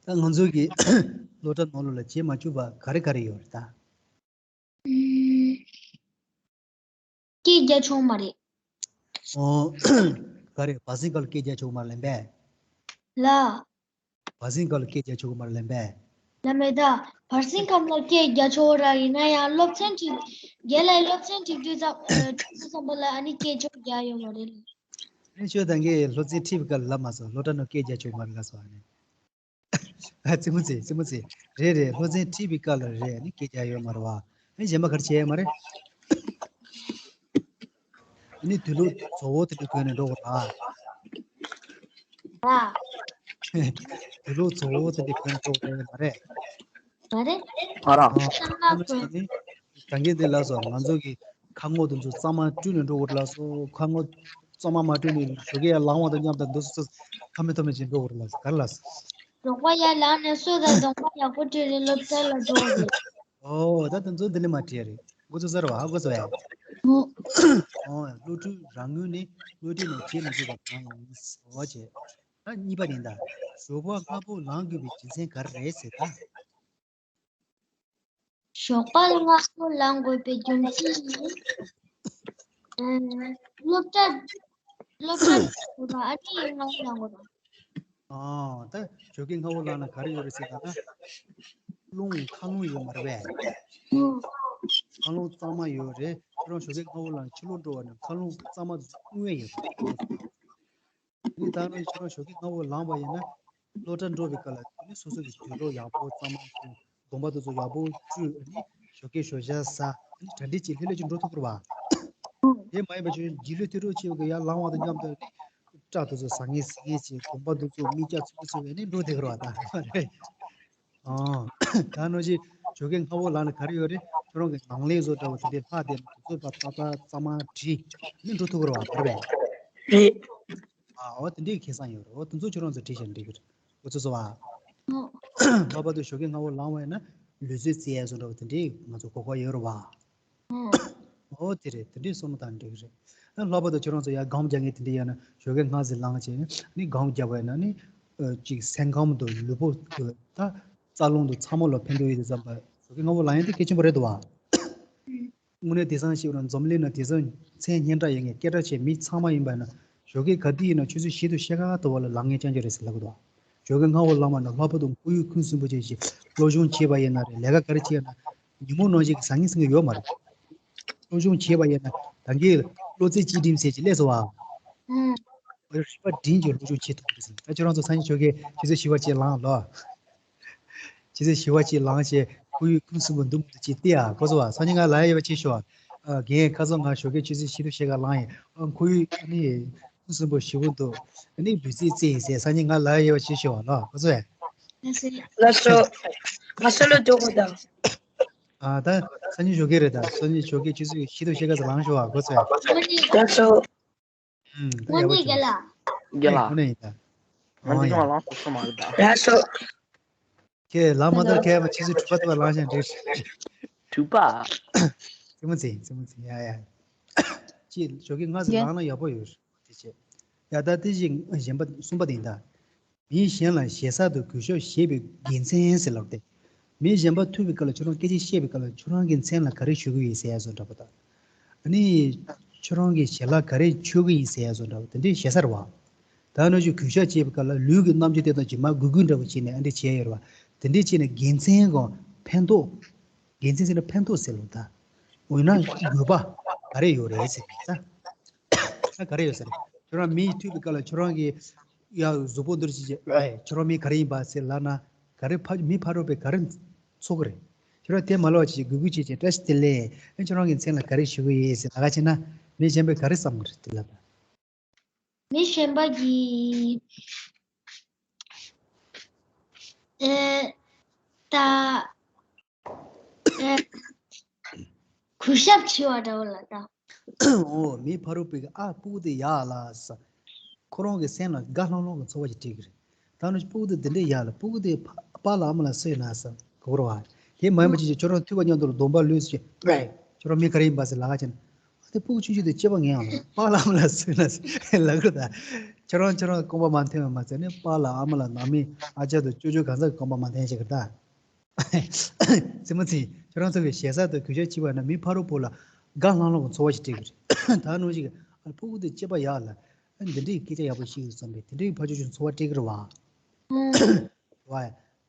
ད་ང་ཚོ་གི་སློབ་གྲྭ་ནང་ལོགས་ལ་བྱེད་མ་ཆོག་པ་ག་རེ་ག་རེ་ཡོད་རེད་ད། སྐད་རྒྱག་ཆོག་མ་རེད། ཨོ། ག་རེ་བར་གསེང་སྐབས་ལ་སྐད་རྒྱག་ཆོག་མ་རེད་ལབ་པས། ལ། བར་གསེང་སྐབས་ལ་སྐད་རྒྱག་ཆོག་གི་མ་རེད་ལབ་པས། ལ་མེ་ད། བར་གསེང་སྐབས་ལ་སྐད་རྒྱག་ཆོག་ར་ཡིན་ན་ཡང་སློབ་ཚན་ཁྲིད། རྒན་ལགས་སློབ་ཚན་ཁྲིད་དུས་ཙམ་ཁྲིད་དུས་ཙམ་པ་ལ་ཨ་ནི་སྐད་ཆོག་རྒྱག་ཡོད་མ་རེད། ཨ་ནི་ཁྱོད་ད་གིན་སློབ་ཚན་ཁྲིད་པའི་སྐབས་ལ་ལབ་མ་སོང་། སློབ་གྲྭ་ནང་སྐད་རྒྱག་ཆོག་མ་རེད་ལབ་སོང་ཨ་ནི། ཨ་རྩེད་མོ་རྩེ་རྩེད་མོ་རྩེ། རེད་རེད། སློབ་ཚན་ཁྲིད་པའི་སྐབས་ལ་རེད། ཨ་ནི་སྐད་རྒྱག་ཡོད་མ་རེད་བ། ཨ་ནི་གཞན་པ་ག་རེ་བྱས་ཡོད་མ་རེད། ཨ་ནི་དུག་ལོག་བཙོག་པོ་དེ་འདྲ་གོན་ནས་འགྲོ་དགོས་རེད་བ། ཨ། དུག་ལོག་བཙོག་པོ་དེ་འདྲ་གོན་འགྲོ་དགོས་རེད་མ་རེད། མ་རེད། ཨ་ར། ཨ། ཨ་ནི་ད་གིན་དེ་ལབ་སོང་། ང་ཚོ་གི་ཁ་ངོ་དེ་ཚོ་གཙང་མ་བཀྲུས་ནས་འགྲོ་དགོས་རེད་ལབ་སོང་། ཁ་ངོ་གཙང་མ་མ་བཀྲུས་ནས་ཞོགས་ཀས་ཡར་ལངས་པ་དང་མཉམ་དུ་འདུག་སེ་ཁ་མེད་ཐོག་མེད་ཅིག་འགྲོ་དགོས་རེད་ལབ་སོང་། ག་རེ་ལབ་སོང་། ཞོགས་པ་ཡར་ལངས་ནས་སོ་དང་གདོང་པ་ཡག་པོ་བཀྲུས་ནས་སློབ་གྲྭ་ལ་འགྲོ་དགོས་རེད། ཨོ་ད་དེ་ཚོ་འདི་ནས་མར་བྲིས་རེད། འགོ་ཚུགས་ས་རེད་བ། འགོ་ཚུགས་ཡ། ཨོ། ཨོ་སློབ་ཕྲུག་རང་ངོས་ནས་སློབ་ཁྲིད་ནང་བྱེད་མི་དགོས་པ་གང་ཡིན། འོ་བྱས། ད་གཉིས་པ་ནི་ད། ཞོགས་པ་སྔ་པོ་ལངས་དགོས་པའི་རྒྱུ་མཚན་ག་རེ་རེད་ཟེར་ད། ཞོགས་པ་སྔ་པོ་ལངས་དགོས་པའི་རྒྱུ་མཚན་ནི། ཨ། སློབ་གྲྭ། སློབ་གྲྭ་འགྲོ་དགོས་པ། ཨ་ནི་སྔ་པོ་ལངས་དགོས་པ། ཨ། ད་ཞོགས་ཀས་སྔ་པོ་ལངས་ན་ག་རེ་ཡོད་རེད་ཟེར་ན། ད་རླུང་། མཁའ་རླུང་ཡོད་མ་རེད་པས། ཨ། མཁའ་རླུང་གཙང་མ་ཡོད་རེད། ཁྱོད་རང་ཞོགས་ཀས་སྔ་པོ་ལངས་ཕྱི་ལོགས་འགྲོ་བ་ནི་མཁའ་རླུང་གཙང་མ་དངོས་ཡོད་རེད། ཨ་ནི་ད་ནི་ཁྱོད་རང་ཞོགས་ཀས་སྔ་པོ་ལངས་པ་ཡིན་ན། སློབ་གྲྭ་འགྲོ་བའི་སྐབས་ལ་དེ་ནི་སོ་སོ་གི་དུག་ལོག་ཡག་པོ་གཙང་མ་བྱུང་། གདོང་པ་དེ་ཚོ་ཡག་པོ་བཀྲུས། ཨ་ནི་ཞོགས་ཀས་ཞོགས་ཇ་ཟ། ཨ་ནི་གྲ་སྒྲིག་བྱས་ལྷོད་ལྷོད་ཅིག་འགྲོ་ཐུབ་ཀྱི་རེད་བ། དེ་མ་ཡིན་པ་ཅིག་རྗེས་ལུས་ཐེ་རུ་ཆེ་བའི་གི་ཡར་ལངས་པ་དང་མཉམ་དུ་སྐྲ་དེ་ཚོ་ཟ་ངེས་ཟ་ངེས་བྱས། གདོང་པ་དེ་ཚོ་མིག་རྒྱ་ཚོ་ཚོ་བས་ནི་འགྲོ་བསྡད་ཀྱི་རེད་བ། ད་རེད། ཨ། ད་ནོ་ཅི་ཞོགས་ཀས་སྔ་པོ་ལངས་ན་ག་རེ་ཡོད་རེད། ཁྱོད་རང་གི་ནང་ལས་བཟོ་འདྲ་བོ་དེ་འདྲའི་ལྷག་དེ་དུས་ཚོད་པ་ཏག་ཏག་གཙང་མ་བྲིས་ནི་འགྲོ་ཐུབ་ཀྱི་རེད་བ། རེད་པས། རེད། ཨ། འོ་དེ་འདྲའི་ཁེ་བཟང་ཡོད་རེད། འོ་དེ་ཚོ་ཁྱོད་རང་ཚོ་བྲིས་བཞག་འགྲིག་གི་རེད། འོ་ཚོ་ཚོ་བ། ལྷག་པར་དུ་ཞོགས་ཀས་སྔ་པོ་ལངས་པ་ཡིན་ན་ལུས་རྩལ་རྩེ་ཡས་བཟོ་འདྲ་བོ་དེ་འདྲའི་ང་ཚོ་གོ་སྐབས་ཡོད་རེད་བ། ཨོ་དེ་རེད། དེ་འདྲའི་བསམ་བློ་བཏང་འགྲིག་གི་རེད། ཨ། ལྷག་པར་དུ་ཁྱོད་རང་ཚོ་ཡར་སྒོམ་རྒྱག་མཁན་དེ་འདྲ་ཡོད་ན་ཞོགས་ཀས་སྔ་ཙམ་ལངས་བྱས་ནས་སྒོམ་རྒྱག་པ་ཡིན་ན་ནི། ཨ། ཅིག་སེམས་ཁམས་དང་ལུས་པོ་དང་ད་རྩ་རླུང་དང་ཚང་མ་ལ་ཕན་ཐོགས་ཡོད་དུས་ཙམ་པ་ཞོགས་ཀས་སྔ་པོ་ལངས་ཡས་དེ་གལ་ཆེན་པོ་རེད་འདུག་བ། དངོས་གནས་དེང་སང་ཞིག་ལ་འཛམ་གླིང་ན་དེང་སང་མཚན་སྙན་གྲགས་ཡོད་མཁན་སྐད་གྲགས་ཆེ་མི་ཚང་མ་ཡིན་པ་ན་ཞོགས་ཀས་ག་དུས་ཡིན་ན་ཆུ་ཚོད་བཞི་དང་ཕྱེད་ཀ་དུ་བ་ལ་ལངས་མཁན་རྐྱང་རྐྱང་རེད་ཟེར་ལབ་གི་འདུག་ཞོགས་ཀས་སྔ་པོ་ལངས་པ་ན་ལྷག་པར་དུ་ཁོར་ཡུག་ཁུངས་སུན་པོ་ཅན་ཞིག་སློབ་སྦྱོང་བྱེད་པ་ཡིན་ན་རེད། ལས་ཀ་ག་རེ་བྱེད་ཡིན་ན་ཉིན་མོ་ནང་བཞིན་གྱི་ཟང་ངེ་ཟིང་ངེ་ཡོད་མ་རེད། སློབ་སྦྱོང་བྱེད་པ་ཡིན་ན་ད་གིན་བློ་རྩེ་གཅིག་སྒྲིམ་ཟེར་གྱི་སླེབས་སོང་བ། ཨུམ། རིག་པ་སྒྲིམ་གྱིས་སློབ་སྦྱོང་བྱེད་ཐུབ་ཀྱི་རེད་ཟེར། ད་ཁྱོད་རང་ཚོ་སང་ཉིན་ཞོགས་ཀས་ཆུ་ཚོད་བཞི་པ་ཅིག་ལངས་ལོ། ཆུ་ཚོད་བཞི་པ་ཅིག་ལངས་བྱས་ཁོར་ཡུག་ཁུངས་སུན་པོ་འདུག་མི་འདུག་ཅིག་བལྟས་ཨ། གོ་སོང་བ། སང་ཉིན་ང་ལབ་ཡ་ཡོད་པ་བྱེད་ཤོག་ཨ། རྒན་ཁ་སང་ང་ཞོགས་ཀས་ཆུ་ཚོད་བཞི་དང་ཕྱེད་ཀ་ལངས་ཡིན། ཨ། ཁོར་ཡུག་ཨ་ནི་ཁུངས་སུན་པོ་ཞེ་པོ་འདུག་ཨ་ནི་ལུས་རྩལ་རྩེ་ཡིན་ཟེར། སང་ཉིན་ང་ལབ་ཡ་ཡོད་པ་བྱེད་ཤོག་ཨ་ལོ། གོ་སོང་ཨ། ལགས་སོ། ང་ས་ལོ་འགྲོ་དགོས་དང་། ཨ། ད་སང་ཉིན་ཞོགས་ཀས་རེད། ད་སང་ཉིན་ཞོགས་ཀས་ཆུ་ཚོད་བཞི་དང་ཕྱེད་ཀ་ཙམ་ལངས་ཤོག་ཨ། གོ་སོང་ཨ། ལགས་སོ། ཨུམ། ད་ཡག་པོ་བྱུང་། རྒན་ལགས། རྒན་ལགས། ཨེ། ཁོ་ནས་ཡིན་ད། ང་ཨོ་ཡ། ཚོ་ལངས་ཐུབ་ས་མ་རེད་ད། ལགས་སོ། ཁྱེད་ལངས་མ་ཐུབ། ཁྱེད་ཕ་ཆུ་ཚོད་དྲུག་པ་དུ་བ་ལངས་ཤག་འགྲིག་དྲུག་པ། རྩེད་མོ་རྩེ་རྩེད་མོ་རྩེ་ཡ་ཡ། ཅི་ཞོགས་ཀས་སྔ་ཙམ་རྒན། ལངས་ན་ཡག་པོ་ཡོད་རེད། དེ་བྱས། ཡ་ད་དེ་བཞིན་གཞན་པ་གསུམ་པ་དེ་ཡིན་ད། མི་གཞན་ལ་ཞེ་ས་དང་གུས་ཞབས་བྱེད་པའི་དགེ་མཚན་ཟེར་ལབ་སྟེ། མི་གཞན་པ་ཐུག་པའི་སྐབས་ལ་ཁྱོད་རང་སྐད་ཆ་བཤད་པའི་སྐབས་ལ་ཁྱོད་རང་གི་མཚན་ལ་ག་རེ་ཞུ་གི་ཡིན་ཟེར་ཡ་བཟོ་འདྲ་པོ་དང་། ཨ་ནི། ཁྱོད་རང་གི་ཞལ་ལག་ག་རེ་མཆོད་གི་ཡིན་ཟེར་ཡ་བཟོ་འདྲ་པོ་དེ་འདྲའི་ཞེ་ས་རེད་བ། ད་ནང་བཞིན་གུས་ཞབས་བྱེད་པའི་སྐབས་ལ་ལུས་ཀྱི་རྣམ་འགྱུར་དེ་དང་ཇི་མ་གུས་གུས་འདྲ་པོ་བྱས་ནས་ཨ་འདྲ་བྱས་ཡོད་རེད་བ། དེ་འདྲའི་བྱས་ནས་དགེ་མཚན་གང་ཕན་ཐོགས། དགེ་མཚན་ཟེར་ན་ཕན་ཐོགས་ཟེར་ལོ་ད། འོ་ན་དགོས་པ་ག་རེ་ཡོད་རེད་ཟེར་ད། ད་ག་རེ་ཡོད་ཟེར། ཁྱོད་རང་མི་ཐུག་པའི་སྐབས་ལ་ཁྱོད་རང་གི་ཡ་གཟུགས་པོ་འདིར་ཅིག་ཅིག་ཨེ་ཁྱོད་རང་མི་ག་རེ་ཡིན་པ་ཟེར་ལབ་ན་ག་རེ་ཕ་མི་ཕ་རོལ་པོས་ག་རེ་ཚོར་གི་རེད། ཁྱོད་རང་དེ་མ་ལབ་ཅིག་གུས་གུས་བྱས་བྱས་བཀྲ་ཤིས་བདེ་ལེགས། ཨེ་ཁྱོད་རང་གི་མཚན་ལ་ག་རེ་ཞུ་གི་ཡིན་ཟེར་ལབ་ཀ་བྱས་ན་མི་གཞན་པས་ག་རེ་བསམ་གི་རེད་དེ་ལབ་ན། མི་གཞན་པ་གིས་ཨེ་ད་ཨེ་གུས་ཞབས་བྱེད་པ་འདྲ་བོ་ལ་ད། འོ་མི་ཕ་རོལ་པོས་ཨ་སྤུ་གུ་དེ་ཡག་ལ་ས། ཁོ་རང་གི་སེམས་ལ་དགའ་ལྷང་ལྷང་གི་ཚོར་བ་ཞིག་སྤྲད་ཀྱི་རེད། ད་ནི་སྤུ་གུ་དེ་འདི་འདྲས་ཡག་ལ་སྤུ་གུ་དེ་ཕ་པཱ་ལགས་ཨ་མ་ལགས་སུ་ཡིན་ན་ས་གོ་ར་བ། དེ་མ་ཡིན་པ་ཅིག་ཅིག་ཁྱོད་རང་ཐུག་པ་མཉམ་དུ་ལ་གདོང་པ་ལུས་སུ་ཅིག་ཁྱོད་རང་མི་ག་རེ་ཡིན་པ་ཟེར་ལབ་ཀ་བྱས་ན། ཨ་དེ་སྤུ་གུ་ཆུང་ཆུང་དེ་སྐྱེས་པ་ངན་ཡང་ལ་པཱ་ལགས་ཨ་མ་ལགས་སུ་ཡིན་ན་ས་ལབ་གི་རེད་ད། ཁྱོད་རང་ཁྱོད་རང་རྐང་པ་མ་འཐེན་པ་མ་ཚད་ནས་པཱ་ལགས་ཨ་མ་ལགས་ནང་མི་ཨ་ཅག་དང་ཅོ་ཅོ་གང་ཟག་གི་རྐང་པ་མ་འཐེན་བྱེད་ཀྱི་རེད་ད། རྩེད་མོ་རྩེ། ཁྱོད་རང་ཚོ་གི་ཞེ་ས་དང་གུས་ཞབས་བྱེད་པ་ན་མི་ཕ་རོལ་པོ་ལ་དགའ་ལྷང་ལྷང་གི་ཚོར་བ་ཞིག་སྤྲད་ཀྱི་རེད། ད་ནང་ཞིག་ཕྲུ་གུ་དེ་སྐྱེས་པ་ཡག་ལ་འདི་འདྲའི་སྐད་ཆ་ཡག་པོ་ཤེས་ཀྱི་བསམ་པའི་དེ་འདྲའི་ཕ་ཆོས་ཆུང་ཚོར་བ་སྤྲད་ཀྱི་རེད་བ། བ།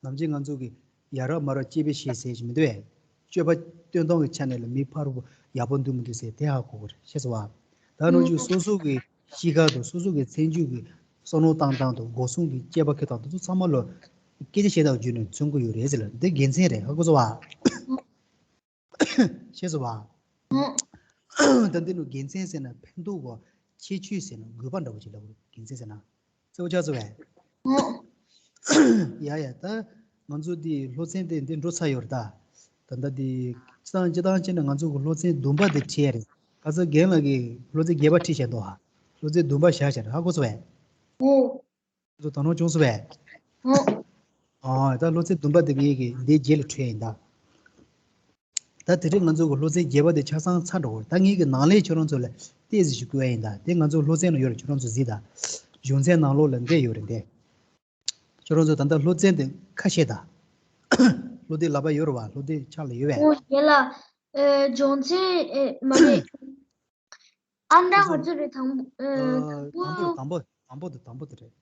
ནམ་རྒྱུན་ང་ཚོ་གི་ཡ་རབས་མ་རབས་སྐྱེས་པའི་ཤེས་ཟེར་ཞིག་མི་འདུག་བས། སྤྱོད་པ་སྟོན་སྟངས་ཀྱི་ཆ་ནས་ལ་མི་ཕ་རོལ་པོ་ཡག་པོ་འདུག་མི་འདུག་ཟེར་དེ་ཧ་གོ་གི་རེད་ཤེས་སོང་བ། ད་ནང་ཞིག་སོ་སོ་གི་ གཤིས་ཀ་དང་སོ་སོ་གི་ཚེ་མཇུག་གི་བསམ་བློ་བཏང་སྟངས་དང་སྒོ་གསུམ་གྱི་དཔྱད་པ་འཁྱེར་སྟངས་དེ་ཚོ་ཚང་མ་ལ་སྐད་ཆ་བཤད་སྟངས་བརྒྱུད་ནས་མཚོན་གྱི་ཡོད་རེད་ཟེར་ལ། འདི་དགེ་མཚན་རེད། ཧ་གོ་སོང་བ། ཤེས་སོང་བ། ད་འདི་ནི་དགེ་མཚན་ཟེར་ན་ཕན་ཐོགས་གོ། ཁྱད་ཆོས་ཟེར་ན་དགོས་པ་འདྲ་བོ་ཅིག་ལབ་དགོས་རེད། དགེ་མཚན་ཟེར་ན། གསལ་པོ་ཆགས་སོང་བས། ཡ་ཡ། ད་ང་ཚོ་འདི་སློབ་ཚན་དེ་འདི་འགྲོ་ཚར་ཡོད་རེད་ད། ད་ལྟ་འདི་སྤྱི་བཏང་སྤྱི་བཏང་བྱས་ན་ང་ཚོ་གི་སློབ་ཚན་བདུན་པ་དེ་ཁྲིད་ཡ་རེད། ཁ་སང་རྒན་ལགས་ཀྱིས་སློབ་ཚན་བརྒྱད་པ་ཁྲིད་བཞག་འདུག་ཧ། སློབ་ཚན་བདུན་པ་བཞག་བཞག་རེད། ཧ་གོ་སོང་བས། ཨོ། ཚོ་ད་ནོར་བྱུང་སོང་བས། ཨོ། ཨ་ད་སློབ་ཚན་བདུན་པ་དེ་ངེད་ཀྱིས་འདི་རྗེས་ལ་ཁྲིད་ཡ་ཡིན་ད། ད་དེ་རིང་ང་ཚོ་གི་སློབ་ཚན་བརྒྱད་པ་དེ་ཆ་ཚང་ཚར་འགྲོ་གི་རེད། ད་ངེད་ཀྱི་ནང་ལས་ཁྱོད་རང་ཚོ་ལ་ཏོག་ཙམ་ཞིག་བསྐུར་ཡ་ཡིན་ད། དེ་ང་ཚོ་སློབ་ཚན་ནང་ཡོད་རེད། ཁྱོད་རང་ཚོ་གཟིགས་ད། སྦྱོང་ཚན་ནང་ལོགས་ལ་འདི་ཡོད་རེད་འདི། ཁྱོད་རང་ཚོ་ད་ལྟ་སློབ་ཚན་དེ་ཁ་ཤས་ད། སློབ་དེབ་ལག་པ་ཡོད་རེད་བ། སློབ་དེབ་ཕྱག་ལ་ཡོད་བས། ཨོ་རྒན་ལགས། ཨེ་སྦྱོང་ཚན་ཨེ་མ་རེད། ཨ་འདྲ་ང་ཚོ་རེད་དང་ཨེ་དང་པོ་དང་པོ་དང་པོ་དང་པོ་དེ་དང་པོ་དེ་རེད།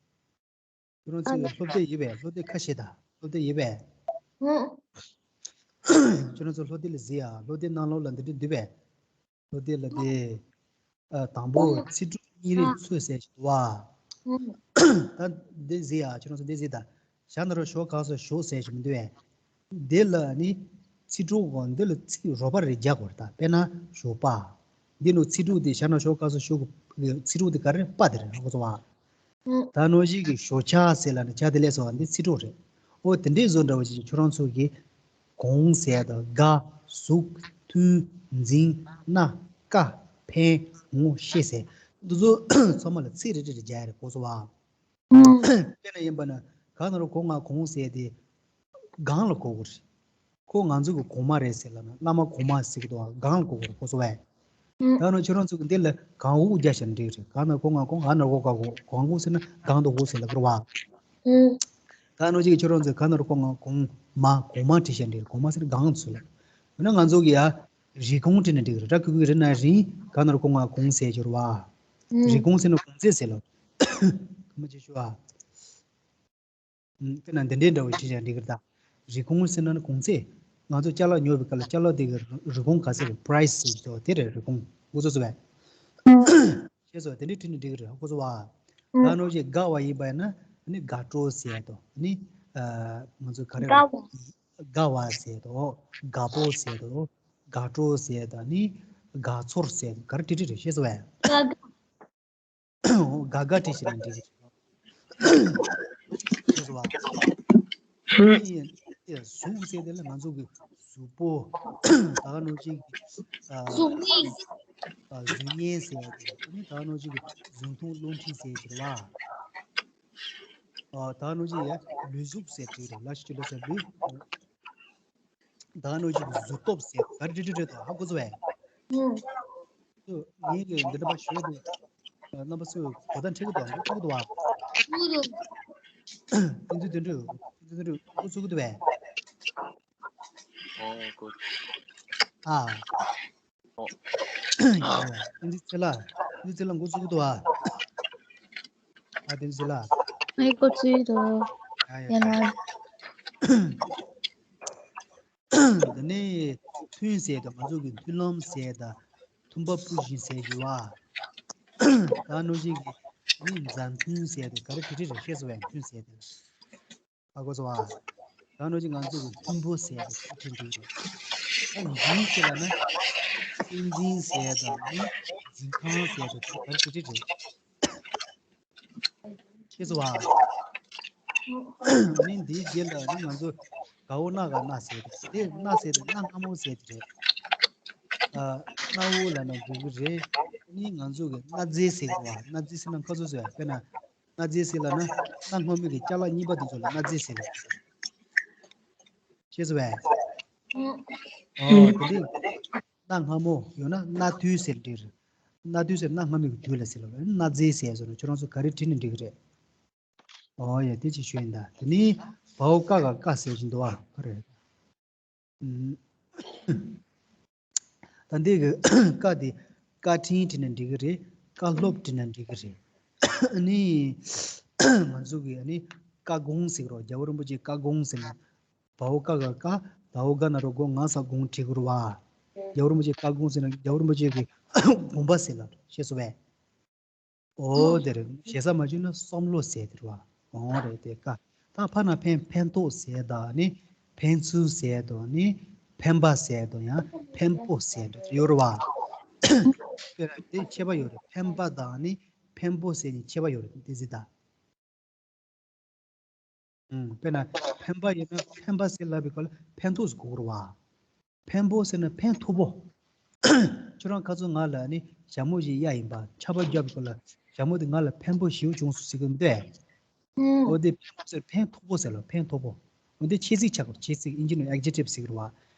ཁྱོད་རང་ཨ་ཚོས་ལ་སློབ་དེབ་ཡོད་པས། སློབ་དེབ་ཁ་ཤས་དང་སློབ་དེབ་ཡོད་པས། ཨོ། ཁྱོད་རང་ཚོ་སློབ་དེབ་ལ་གཟིགས་ཡ། སློབ་དེབ་ནང་ལོགས་ལ་འདི་འདྲ་འདུག་པས། སློབ་དེབ་ལ་དེ། ཨ་དང་པོ་ཨོ། ཚིག་གྲོགས་གཉིས་རེ་ཨ་འཚོལ་ཟེར་ཞིག་འདུག་བ། ཨོ། ད་འདི་གཟིགས་ཡ། ཁྱོད་རང་ཚོ་འདི་གཟིགས་དང་། ཞྭ་ནོར་ཞོག་ག་སོ་ཞོག་ཟེར་ཞིག་མི་འདུག་པས། འདི་ལ་ནི་ཚིག་གྲོགས་གོ། འདི་ལ་ཚིག་རོགས་པ་རེ་རྒྱག་དགོས་རེད་ད། དཔེར་ན་ཞོགས་པ། འདི་ནི་ཚིག་གྲོགས་དེ་ཞྭ་ནོར་ཞོག་ག་སོ་ཞོག་གི་ཚིག་གྲོགས་དེ་ག་རེ་རེད། པ་དེ་རེད། ཧ་གོ་སོང་བ། ཨོ། ད་ནོར་ཞིག་གི་ཞོགས་ཇ་ཟེར་ལ་ནི་ཇ་དེ་ལས་སོ། འདི་ཚིག་གྲོགས་རེད། ཨོ་དེ་འདྲའི་བཟོ་འདྲ་བ་ཞིག་ཁྱོད་རང་ཚོ་གི་གོང་ཟེར་དང་། དགའ། གཟུགས། མཐུན། འཛིན། གནའ། དཀའ། ཕན། ངོ་། ཤེས་ཟེར། འདི་ཚོ་ཚང་མ་ལ་ཚིག་རེ་རེ་རེ་རྒྱག་ཡ་རེད། གོ་སོང་བ། ཨོ། དཔེར་ན་ཡིན་པ་ན་ག་ན་རོ་གོ་ང་གོང་ཟེར་དེ་སྒང་ལ་གོ་དགོས་རེད། ཁོ་ང་ཚོ་གི་གོང་མ་རེད་ཟེར་ལབ་ན་བླ་མ་གོང་མ་ཟེར་གི་འདུག་བ། སྒང་ལ་གོ་དགོས་རེད། གོ་སོང་བས། ཨོ། ད་ནི་ཁྱོད་རང་ཚོ་གི་འདི་ལ་གང་འུག་རྒྱག་བཞག་ན་འགྲིག་རེད། ག་ན་གོ་ང་གོང་། ག་ན་གོ་ག་གོ། གང་འུག་ཟེར་ན་སྒང་དུ་འུག་ཟེར་ལབ་རེད་བ། ཨོ། ད་ནོར་ཞིག་གི་ཁྱོད་རང་ཚོས་ག་ན་རོ་གོ་ང་གོང་མ། གོང་མ་བྲིས་བཞག་ན་འགྲིག་རེད། གོང་མ་ཟེར་ན་སྒང་དུ་ཟེར་ལབ། འོ་ན་ང་ཚོ་གི་ཡ་རི་གོང་བྲིས་ན་འགྲིག་རེད། ར་གི་གུ་གི་རི་ན་རི། ག་ན་རོ་གོ་ང་གོང་ཟེར་གྱི་རེད་བ། ཨོ། རི་གོང་ཟེར་ན་གོང་ཚད་ཟེར་ལབ། ཁ་མ་ཅི་ཞུ་བ། ཨུམ། དཔེར་ན་འདི་འདྲའི་འདྲ་བོ་བྲིས་ཀྱང་འགྲིག་གི་རེད་ད། རི་གོང་ཟེར་ན་ནི་གོང་ཚད། ང་ཚོ་ཅ་ལག་ཉོ་བའི་སྐབས་ལ་ཅ་ལག་དེ་གི་རི་གོང་ག་ཚད་རེད། པ་རའི་སི་ཟེར་གྱི་འདུག་དེ་རེད་རི་གོང་། འུ་ཚོ་ཚོ་བས། ཤེས་སོང་། དེ་འདྲའི་བྲིས་ནི་འགྲིག་གི་རེད། འུ་ཚོ་བ། ད་ནོར་ཞིག་དགའ་བ་ཡིན་པ་ཡིན་ན་ནི་དགའ་སྤྲོ་ཟེར་དོ། ནི་ཨ་ང་ཚོ་ག་རེ་རེད། དགའ་བ། དགའ་བ་ཟེར་དོ། དགའ་པོ་ཟེར་དོ། དགའ་སྤྲོ་ཟེར་དང་ནི་དགའ་ཚོར་ཟེར་དོ། ག་རེ་བྲིས་བྲིས་རེད། ཤེས་སོང་བས། དགའ་དགའ་བྲིས་ཤིག་ན་འགྲིག་གི་རེད། ཤེས་སོང་བ། ཨ་ནི་གཟུགས་ཟེར་དེ་ལ་ང་ཚོ་གི་གཟུགས་པོ། ད་ག་ནང་བཞིན་གྱི་ཨ་གཟུགས་བརྙན། ཨ་གཟུགས་བརྙན་ཟེར་ཡ་དེ། ཨ་ནི་ད་ག་ནང་བཞིན་གྱི་གཟུགས་མཐོང་རླུང་མཁྲིས་ཟེར་གྱི་རེད་བ། ཨ་ད་ག་ནང་བཞིན་ཡ་ལུས་གཟུགས་ཟེར་གྱི་རེད། ལ་ཤི་ཅི་ལ་ཟེར་ལུས། ད་ག་ནང་བཞིན་གཟུགས་སྟོབས་ཟེར་ག་རེ་འདྲ་འདྲ་རེད་དོ། ཧ་གོ་སོང་བས། ཨུ། ངས་ཀྱི་འདི་འདྲ་པ་ཞུས་འདུག་རྣམ་པ་ཚོས་གོ་བརྡ་འཕྲོད་ཀྱི་འདུག་འགྲོ་ཐུབ་ཀྱི་འདུག་བ། ཨུ། དེ་ཚོ་དེ་འདྲ་དེ་ཚོ་དེ་འདྲ་འགོ་ཚུགས་ཀྱི་འདུག་བས། ཨོ་གོ། ཨ། ཨོ། དེ་ཚོ་ཚེ་ལ་དེ་ཚོ་ཚེ་ལ་འགོ་ཚུགས་ཀྱི་འདུག་བ། ཨ་དེ་ཚོ་ཚེ་ལ། ཨེ་འགོ་ཚུགས་ཀྱི་འདུག་ཨ་ཡ། ཡ་ལ། འདི་ནས་མཐུན་ཟེར་དང་། ང་ཚོ་གི་མཐུན་ལམ་ཟེར་དང་། མཐུན་པ་སྤུ་བཞི་ཟེར་གྱི་བ། ད་ནོར་ཞིག་གི་ནི་མཛའ་མཐུན་ཟེར་དང་ག་རེ་བྲིས་བྲིས་རེད། ཤེས་སོང་བས། མཐུན་ཟེར་དང་། ཧ་གོ་སོང་བ། ད་ནོར་ཞིག་ང་ཚོ་གི་མཐུན་པོ་ཟེར་དང་ག་རེ་བྲིས་བྲིས་རེད། ད་འཛིན་ཟེར་ལ་ན་བསྟན་འཛིན་ཟེར་དང་ནི་འཛིན་ཁང་ཟེར་དང་ག་རེ་བྲིས་བྲིས་རེད། ཤེས་སོང་བ། ཨ་ནི་འདིའི་རྗེས་ལ་ནི་ང་ཚོ་དགའ་བོ་གནའ་ག་གནའ་ཟེར་དེ། དེ་གནའ་ཟེར་དེ་གནའ་སྔ་མོ་ཟེར་དེ་རེད། ཨ་གནའ་བོ་ལབ་ན་འགྲིག་གི་རེད། ཨ་ནི་ང་ཚོ་གི་གནའ་རྫས་ཟེར་གི་རེད་བ། གནའ་རྫས་ཟེར་ན་ཁ་ཚུགས་ཟེར་བ། དཔེར་ན་གནའ་རྫས་ཟེར་ལབ་ན་གནའ་སྔ་མོ་གི་ཅ་ལག་རྙིང་པ་དེ་ཚོ་ལ་གནའ་རྫས་ཟེར་གི་རེད། ཤེས་སོང་བས། ཨོ་དེ་འདྲ། གནའ་སྔ་མོ་ཡང་ན་གནའ་དུས་ཟེར་འགྲིག་རེད། གནའ་དུས་ཟེར་གནའ་སྔ་མོའི་དུས་ལ་ཟེར་ལ། གནའ་རྫས་ཟེར་སོང་ན་ཁྱོད་རང་ཚོ་ག་རེ་བྲིས་ནས་འགྲིག་གི་རེད། ཨོ་ཡ། དེ་ཅིག་ཞུས་ཡིན་ད། དེ་ནི་བའོ་ཀ་ག་ཀ་ཟེར་བཞིན་འདུག་བ། ག་རེ་རེད། ཨུམ། ད་འདི་གི་ཀ་དེ་བཀའ་དྲིན་བྲིས་ན་འགྲིག་གི་རེད། བཀའ་སློབ་བྲིས་ན་འགྲིག་གི་རེད། ཨ་ནི་ང་ཚོ་གི་ཨ་ནི་བཀའ་དགོངས་ཟེར་གི་རེད། རྒྱལ་བ་རིན་པོ་ཆེའི་བཀའ་དགོངས་ཟེར་ན། བའོ་ཀ་ག་ཀ། དའོ་ག་ན་རོ་གོ། ང་ས་དགོངས་བྲིས་གི་རེད་བ། རྒྱལ་བ་རིན་པོ་ཆེའི་བཀའ་དགོངས་ཟེར་ན་རྒྱལ་བ་རིན་པོ་ཆེ་གི་དགོངས་པ་ཟེར་ལ། ཤེས་སོང་བས། འོ་དེ་རེད། ཞེ་ས་མ་བྱུང་ན་བསམ་བློ་ཟེར་དེ་རེད་བ། འོ་རེད་དེ་ཀ། ད་ཕ་ན་ཕན་ཕན་ཐོགས་ཟེར་དང་ནི་ཕན་ཚུན་ཟེར་དང་ནི་ཕན་པ་ཟེར་དང་ཡང་ཕན་པོ་ཟེར་འདྲ་ཡོད་རེད་བ། དཔེར་ན་དེ་ཁྱད་པར་ཡོད་རེད། ཕན་པ་དང་ནི་ཕན་པོ་ཟེར་ནི་ཁྱད་པར་ཡོད་རེད་དེ་ཟེར་ད། ཨུམ། དཔེར་ན་ཕན་པ་ཡིན་ན་ཕན་པ་ཟེར་ལབ་པའི་སྐོར་ལ་ཕན་ཐོགས་ཟེར་གོ་རེད་བ། ཕན་པོ་ཟེར་ན་ཕན་ཐོགས་པོ། ཁྱོད་རང་ཁ་ཚོ་ང་ལ་ནི་ཞྭ་མོ་ཞིག་གཡར་ཡིན་པ། ཆར་པ་བརྒྱབ་པའི་སྐོར་ལ་ཞྭ་མོ་དེ་ང་ལ་ཕན་པོ་ཞེ་པོ་བྱུང་སོང་ཟེར་གི་འདུག་གས། ཨུམ། འོ་དེ་ཕན་པོ་ཟེར་ཕན་ཐོགས་པོ་ཟེར་ལ་ཕན་ཐོགས་པོ། འོ་དེ་ཆོས་ཚིག་ཆགས་པ་ཆོས་ཚིག་ཨིན་ཇི་ནང་adjective ཟེར་གི་རེད་བ།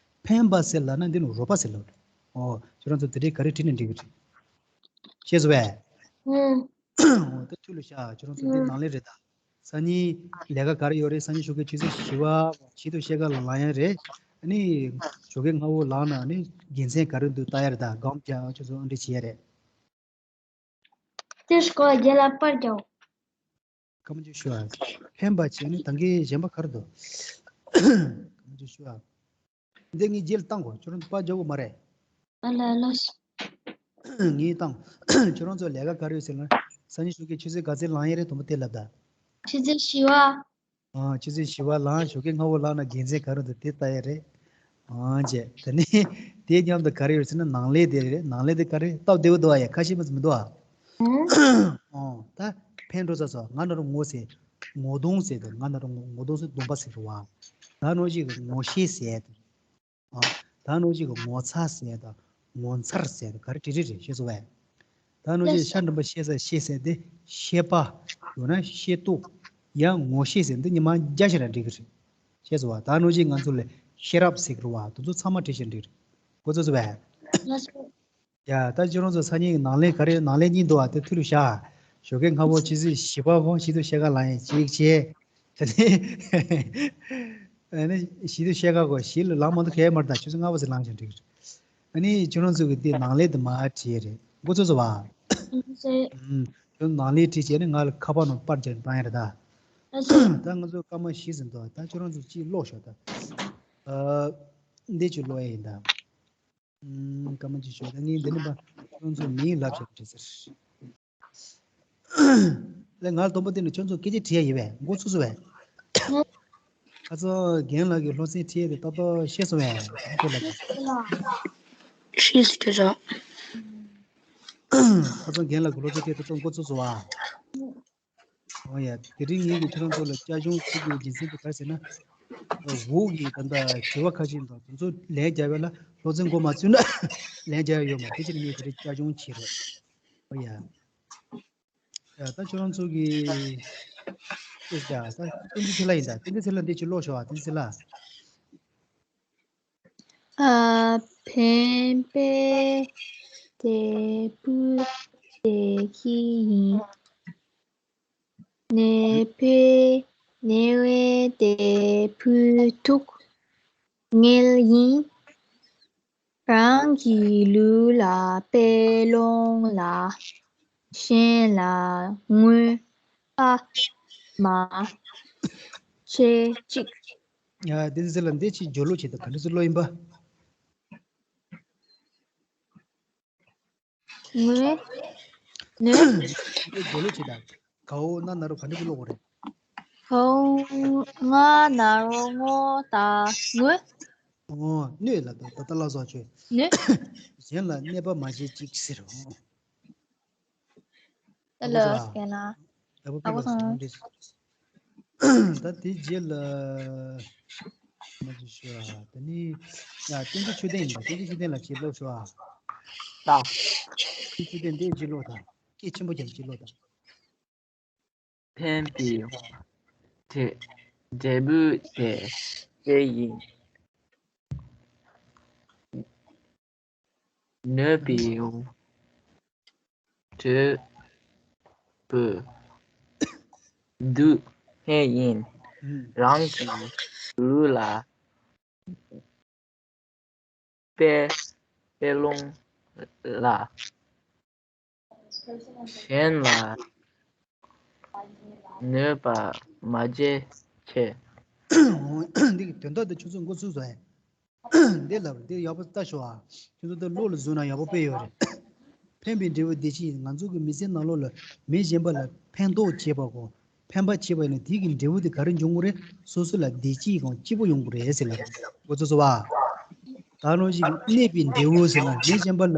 ཕན་པ་ཟེར་ལབ་ན་འདི་ནི་རོགས་པ་ཟེར་ལབ་རེད། འོ་ཁྱོད་རང་ཚོ་དེ་འདྲའི་ག་རེ་བྲིས་ནས་འགྲིག་གི་རེད། ཤེས་སོང་བས། ཨུམ། འོ་དེ་ཐུགས་ལ་བཞག་ཁྱོད་རང་ཚོ་འདི་ནང་ལས་རེད་ད། སང་ཉིན་ལས་ཀ་ག་རེ་ཡོད་རེད། སང་ཉིན་ཞོགས་ཀའི་ཆུ་ཚོད་བཞི་པ་ཆེད་དུ་ཤེལ་དཀར་ལ་ལངས་ཡ་རེད། ཨ་ནི་ཞོགས་ཀའི་སྔ་པོ་ལངས་ན་ཨ་ནི་དགེ་མཚན་ག་རེ་འདུག་ལྟ་ཡ་རེད། ད་སྒོམ་རྒྱག་ཁྱོད་ཚོ་ཨ་འདྲ་བྱེད་ཡ་རེད། དེ་སྐོར་རྒྱལ་ལ་པར་རྒྱག་ཁ་མ་ཅིག་ཞུ་ཨ། ཕན་པ་བྱས་ནས་ད་གིན་གཞན་པ་ག་རེ་འདུག་ཁ་མ་ཅིག་ཞུ་ཨ། འདི་ངས་རྗེས་ལ་བཏང་གོ་ཁྱོད་རང་ཚོ་པར་རྒྱག་གོ་མ་རེད། ཨ་ལ་ལ། ངས་བཏང་། ཁྱོད་རང་ཚོ་ལས་ཀ་ག་རེ་ཡོད་ཟེར་ན། སང་ཉིན་ཞོགས་ཀའི་ཆུ་ཚོད་ག་ཚོད་ལངས་ཡ་རེད་དུམ་བུ་དེ་ལབ་ད། ཆུ་ཚོད་བཞི་པ། ཨ་ཆུ་ཚོད་བཞི་པ་ལངས་ཞོགས་ཀའི་སྔ་པོ་ལངས་ན་དགེ་མཚན་ག་རེ་འདུག་དེ་ལྟ་ཡ་རེད། ཨ་བྱས་དེ་ནས་དེའི་མཉམ་དུ་ག་རེ་ཡོད་ཟེར་ན་ནང་ལས་དེ་རེད། ནང་ལས་དེ་ག་རེ་སྟབས་བདེ་པོ་འདུག་ཨ། ཡ་ཁ་ཤས་མ་ཟིན་མི་འདུག་ཨ། ཨོ་ད་ཕན་འགྲོ་ས་སོ་ང་ན་རོ་ངོ་ཟེར། ངོ་གདོང་ཟེར་དུ་ང་ན་རོ་ངོ་གདོང་ཟེར་གདོང་པ་ཟེར་རོ་བ། ད་ནོ་ཞིག་གི་ངོ་ཤེས་ཟེར་དུ། ཨ། ད་ནོ་ཅིག་གི་ངོ་ཚ་ཟེར་དང་ངོ་མཚར་ཟེར་དང་ག་རེ་འབྲི་འབྲི་རེད་ཤེས་སོང་བས། ད་ནོ་ཅིག་ཤ་འགྲམ་པ་ཤེས་ས་ཤེས་ཟེར་དེ་ཤེས་པ། ཡང་ན་ཤེས་རྟོགས། ཡང་ངོ་ཤེས་ཟེར་འདི་ཉི་མ་རྒྱ་ཞིག་ལ་འབྲི་གི་རེད། ཤེས་སོང་བ། ད་ནོ་ཅིག་ང་ཚོ་ལ་ཤེས་རབ་ཟེར་གི་རེད་བ། དེ་ཚོ་ཚང་མ་བྲིས་ཤིང་འབྲི་གི་རེད། གོ་ཚོད་སོང་བས། ཡ་ད་ཁྱོད་རང་ཚོ་སང་ཉིན་ནང་ལས་ག་རེ་ནང་ལས་གཉིས་འདུག་བ། དེ་ཐུགས་ལ་བཞག་ཞོགས་ཀའི་སྔ་པོ་ཆུ་ཚོད་བཞི་པ་གོ་ཆུ་ཚོད་ཤེལ་དཀར་ལངས་ཡས་གཅིག་བྱས། དེ་ནས་ཨ་ནི་བཞི་དུ་ཤེལ་དཀར་གོ་བཞི་ལ་ལངས་མ་འདུག་གས་མར་ད་ཆུ་ཚོད་ལྔ་པ་ཟིག་ལངས་ཤིང་འགྲིག་ཨ་ནི་ཁྱོད་རང་ཚོ་གི་དེ་ནང་ལས་དེ་མ་བྲིས་རེད། འགོ་ཚོད་ཚོད་བ། ཁྱོད་ནང་ལས་བྲིས་བྱས་ནས་ང་ལ་ཁ་པར་ནང་པར་བརྒྱབ་བཏང་ཡ་རེད་ད། ད་ང་ཚོ་སྐར་མ་བཞི་ཟིན་འདུག་ད་ཁྱོད་རང་ཚོ་གཅིག་ཀློག་ཤོག་ད། ཨ། འདི་གཅིག་ཀློག་ཡ་ཡིན་ད། ཨུམ། སྐར་མ་གཅིག་ཤོག་ད་ངས་འདི་ནས་པ་ཁྱོད་ཚོ་མིང་ལབ་བྱས་བྲིས་ཟེར། ལས་ང་ལ་སྟོན་པ་དེ་ནི་ཁྱོད་ཚོ་སྐད་ཆ་དྲི་ཡ་ཡིན་པས་འགོ་ཚུགས་སོང་བས། ཁ་སང་རྒན་ལགས་ཀྱིས་སློབ་ཚན་ཁྲིད་ཡ་དེ་ཏག་ཏག་ཤེས་སོང་བས་ཁྱོད་ལ། ཤེས་སོང་ཁྱོད་ཚོ། ཁ་སང་རྒན་ལགས་ཀྱིས་སློབ་ཚན་ཁྲིད་ཏག་ཏག་འགོ་ཚུགས་སོང་བ། ཨོ་ཡ། དེ་རིང་ངེད་ཀྱིས་ཁྱོད་རང་ཚོ་ལ་བསྐྱར་སྦྱོང་བྱེད་དགོས་རྒྱུ་མཚན་དེ་ག་རེ་ཟེར་ན། འོག་གི་ད་ལྟ་དྲི་བ་ཁ་ཤས་དང་དེ་ཚོ་ལན་རྒྱག་པ་ལ་སློབ་ཚན་འགོ་མ་ཚུགས་ན་ལན་རྒྱག་ཡ་ཡོད་མ་རེད། དེ་ཕྱིར་ངས་དེ་རིང་བསྐྱར་སྦྱོང་བྱེད་རོགས། ཨོ་ཡ། ཡ་ད་ཁྱོད་རང་ཚོ་གི་ཨེ་ཡ་ད་བསྟན་འཛིན་ཚེ་ལྷ་ཡིན་ད། བསྟན་འཛིན་ཚེ་ལྷ་འདི་ཅིག་ཀློག་ཤོག་ཨ། བསྟན་འཛིན་ཚེ་ལྷ། ཨ། འཕེན་པའི་དེ་བུ་དེ་ཁྱི་ཡིན། ནད་པའི་ནད་པའི་དེ་བུ་ཐུག་ངེལ་ཡིན། རང་གི་ལུས་ལ་དཔེ་ལོང་ལ་གཞན་ལ་དངུལ་ཨ་མ་ཆེ་གཅིག་ཡ་དེ་ཚེ་ལ་འདི་ཅིག་སྦྱོར་ཀློག་བྱེད་དང་ག་འདྲ་ཚོ་ཀློག་ཡིན་པ། ངུ། ནུ། འདི་སྦྱོར་ཀློག་བྱེད་དང་གའོ་ན་ན་རོ་ག་འདྲ་ཚོ་ཀློག་དགོས་རེད། གའོ་ང་ན་རོ་ངོ་ད་ངུ། ཨོ་གནོད་ལ་ད་ད་ལ་སོགས་བྱོས། ནུ། གཞན་ལ་གནོད་པ་མ་བྱེད་ཅིག་ཟེར་རོ། ད་ལོ་སྐད་ན། ད་བུ་ཕི་ལ་སོང་འདྲི། ད་དེ་རྗེས་ལ་མ་ཅི་ཞུ་ཨ། ད་ནི་ཡ་བསྟན་འཛིན་ཆོས་ལྡན་ཡིན་པ། བསྟན་འཛིན་ཆོས་ལྡན་ལ་ཅིག་ཀློག་ཤོག་ཨ། ད། བསྟན་འཛིན་ཆོས་ལྡན་འདི་ཅིག་ཀློག་དང་། སྐད་ཆེན་པོ་རྒྱབ་ཅིག་ཀློག་དང་། འཕེན་པའི་འབྲས་འབྲས་བུ་དེ་དེ་ཡིན། གནོད་པའི་འབྲས་བུ་སྡུག་བསྔལ་ཡིན། རང་གི་ལུས་ལ་དཔེ་དཔེ་ལོང་ལ། གཞན་ལ་གནོད་པ་མ་བྱེད་ཅེས། འདི་གི་དོན་དག་འདི་ཁྱོད་ཚོ་མགོ་ཚོས་བཟོ་ཡ། འདི་ལབ་འདི་ཡག་པོ་ལྟ་ཤོག་ཨ། ཁྱོད་ཚོ་འདི་བློ་ལ་བཟུང་ན་ཡག་པོ་དཔེ་ཡོད་རེད། ཕན་པའི་འབྲས་བུ་བདེ་སྐྱིད། ང་ཚོ་གི་མི་ཚེའི་ནང་ལོགས་ལ་མི་གཞན་པ་ལ་ཕན་ཐོགས་བྱེད་པ་གོ། ཕན་པ་བྱེད་པ་ཡིན་ན་དེ་གི་འབྲས་བུ་དེ་ག་རེ་འབྱུང་གི་རེད། སོ་སོ་ལ་བདེ་སྐྱིད་དང་སྐྱིད་པོ་ཡོང་གི་རེད་ཟེར་ལ། འགོ་ཚུགས་སོ་བ། ད་ནང་བཞིན་གནས་པའི་འབྲས་བུ་ཟེར་ན་མི་གཞན་པ་ལ་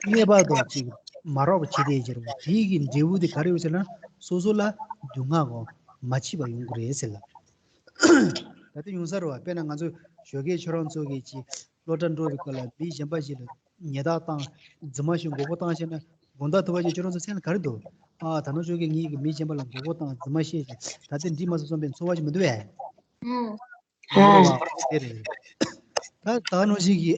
གནས་པ་དང་ཅིག་མ་རག་པ་བྱེད་དེ་ཟེར་བ། དེ་གི་འབྲས་བུ་དེ་ག་རེ་ཡོད་ཟེར་ན་སོ་སོ་ལ་སྡུག་བསྔལ་གང་མ་མཆིས་པ་ཡོང་གི་རེད་ཟེར་ལ། ད་ལྟ་ཡོང་ས་རེད་བ། དཔེར་ན་ང་ཚོ་ཞོགས་ཀས་ཁྱོད་རང་ཚོ་གི་ཅིག་སློབ་གྲྭ་འགྲོ་བའི་སྐབས་ལ་མི་གཞན་པ་ཞིག་ལ་ཉེས་རྡུང་བཏང་། རྫུན་མ་ཞིག་མགོ་སྐོར་བཏང་ཤེས་ན་དགོང་དག་ཐུབ་པ་ཞིག་ཁྱོད་རང་ཚོ་སེམས་ལ་ག་རེ་འདུག་ཨ་ད་ནང་ཆོས་ཀྱི་ངེད་ཀྱི་མི་གཞན་པ་ལ་མགོ་སྐོར་བཏང་རྫུན་མ་བཤད་ཅིག་ད་ལྟ་འགྲིག་མ་སོང་བསམ་པའི་ཚོར་བ་ཞིག་མི་འདུག་བས། ཨ་དེ་རེད། ད་ད་ནང་བཞིན་གྱི་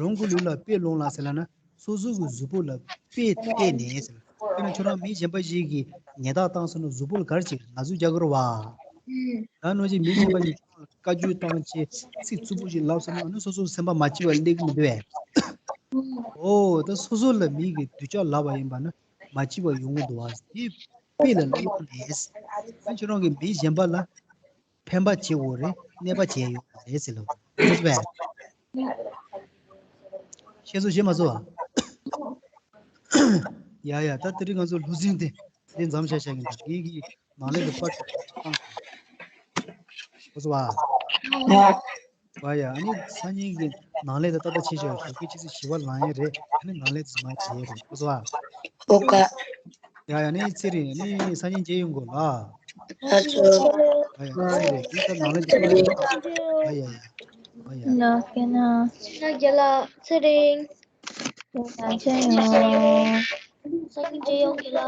རང་གི་ལུས་ལ་དཔེ་ལོངས་ལ་ཟེར་ལ་ན་སོ་སོ་གི་གཟུགས་པོ་ལ་དཔེ་བལྟས་ནས་ཟེར། དཔེར་ན་ཁྱོད་རང་མི་གཞན་པ་ཞིག་གིས་ཉེས་རྡུང་བཏང་སོང་ན་གཟུགས་པོ་ལ་ག་རེ་བྱེད། ན་ཟུག་རྒྱག་གི་རེད་བ། ད་ནང་བཞིན་མི་གཞན་པ་ཞིག་ཁྱོད་ལ་བཀའ་བཀྱོན་བཏང་བྱས་ཚིག་རྩུབ་པོ་ཞིག་ལབ་སོང་ན་ཨ་ནི་སོ་སོ་སེམས་པ་མ་སྐྱིད་པ་སླེབས་ཀྱི་མི་འདུག་བས། ཨོ་ད་སོ་སོ་ལ་མི་གིས་སྡུག་ཅག་ལབ་པ་ཡིན་པ་ན་མ་སྐྱིད་པ་ཡོང་གི་འདུག་བ། དེ་དཔེ་ལ་སླེབས་ཀྱི་མེད། ཨ་ཁྱོད་རང་གིས་མི་གཞན་པ་ལ་ཕན་པ་བྱེད་དགོས་རེད། གནོད་པ་བྱེད་ཡོང་མ་རེད་ཟེར་ལོ། ཤེས་སོང་བས། ཤེས་སོང་ཤེས་མ་སོང་བ། ཡ་ཡ། ད་དེ་རིང་ང་ཚོ་ལྷུག་འཛིང་དེ་དེ་མཚམས་བཞག་བཞག་གི་འདུག་ངེད་ཀྱི་ནང་ལས་ཀྱི་པར་ཞིག་བཏང་སོང་བ། ཨ་ཡ། ཨ་ནི་སང་ཉིན་གྱི་ནང་ལས་དེ་ཏག་ཏག་བྱེད་བཞག་ཞོགས་ཀས་ཆུ་ཚོད་བཞི་པ་ལངས་ཡས་རེད། ཨ་ནི་ནང་ལས་དེ་ཚང་མ་བྱེད་ཡས་རེད། ཨོ་སོ་བ། ཨོ་ཀ་ཡ་ཡ། ནི་ཚེ་རིང་ནི་སང་ཉིན་མཇལ་ཡོང་དགོས་ལ། ཨ་ཚོ། ཨ་ཡ་ཚེ་རིང་འདི་ལྟར་ནང་ལས་འདི་ལྟར། ཨ་ཡ་ཡ། ཨ་ཡ། ལགས་ཀྱི་ན། ཕྱི་ནང་རྒྱ་ལ་ཚེ་རིང་། ཚེ་རིང་། སང་ཉིན་མཇལ་ཡོང་གི་ལ།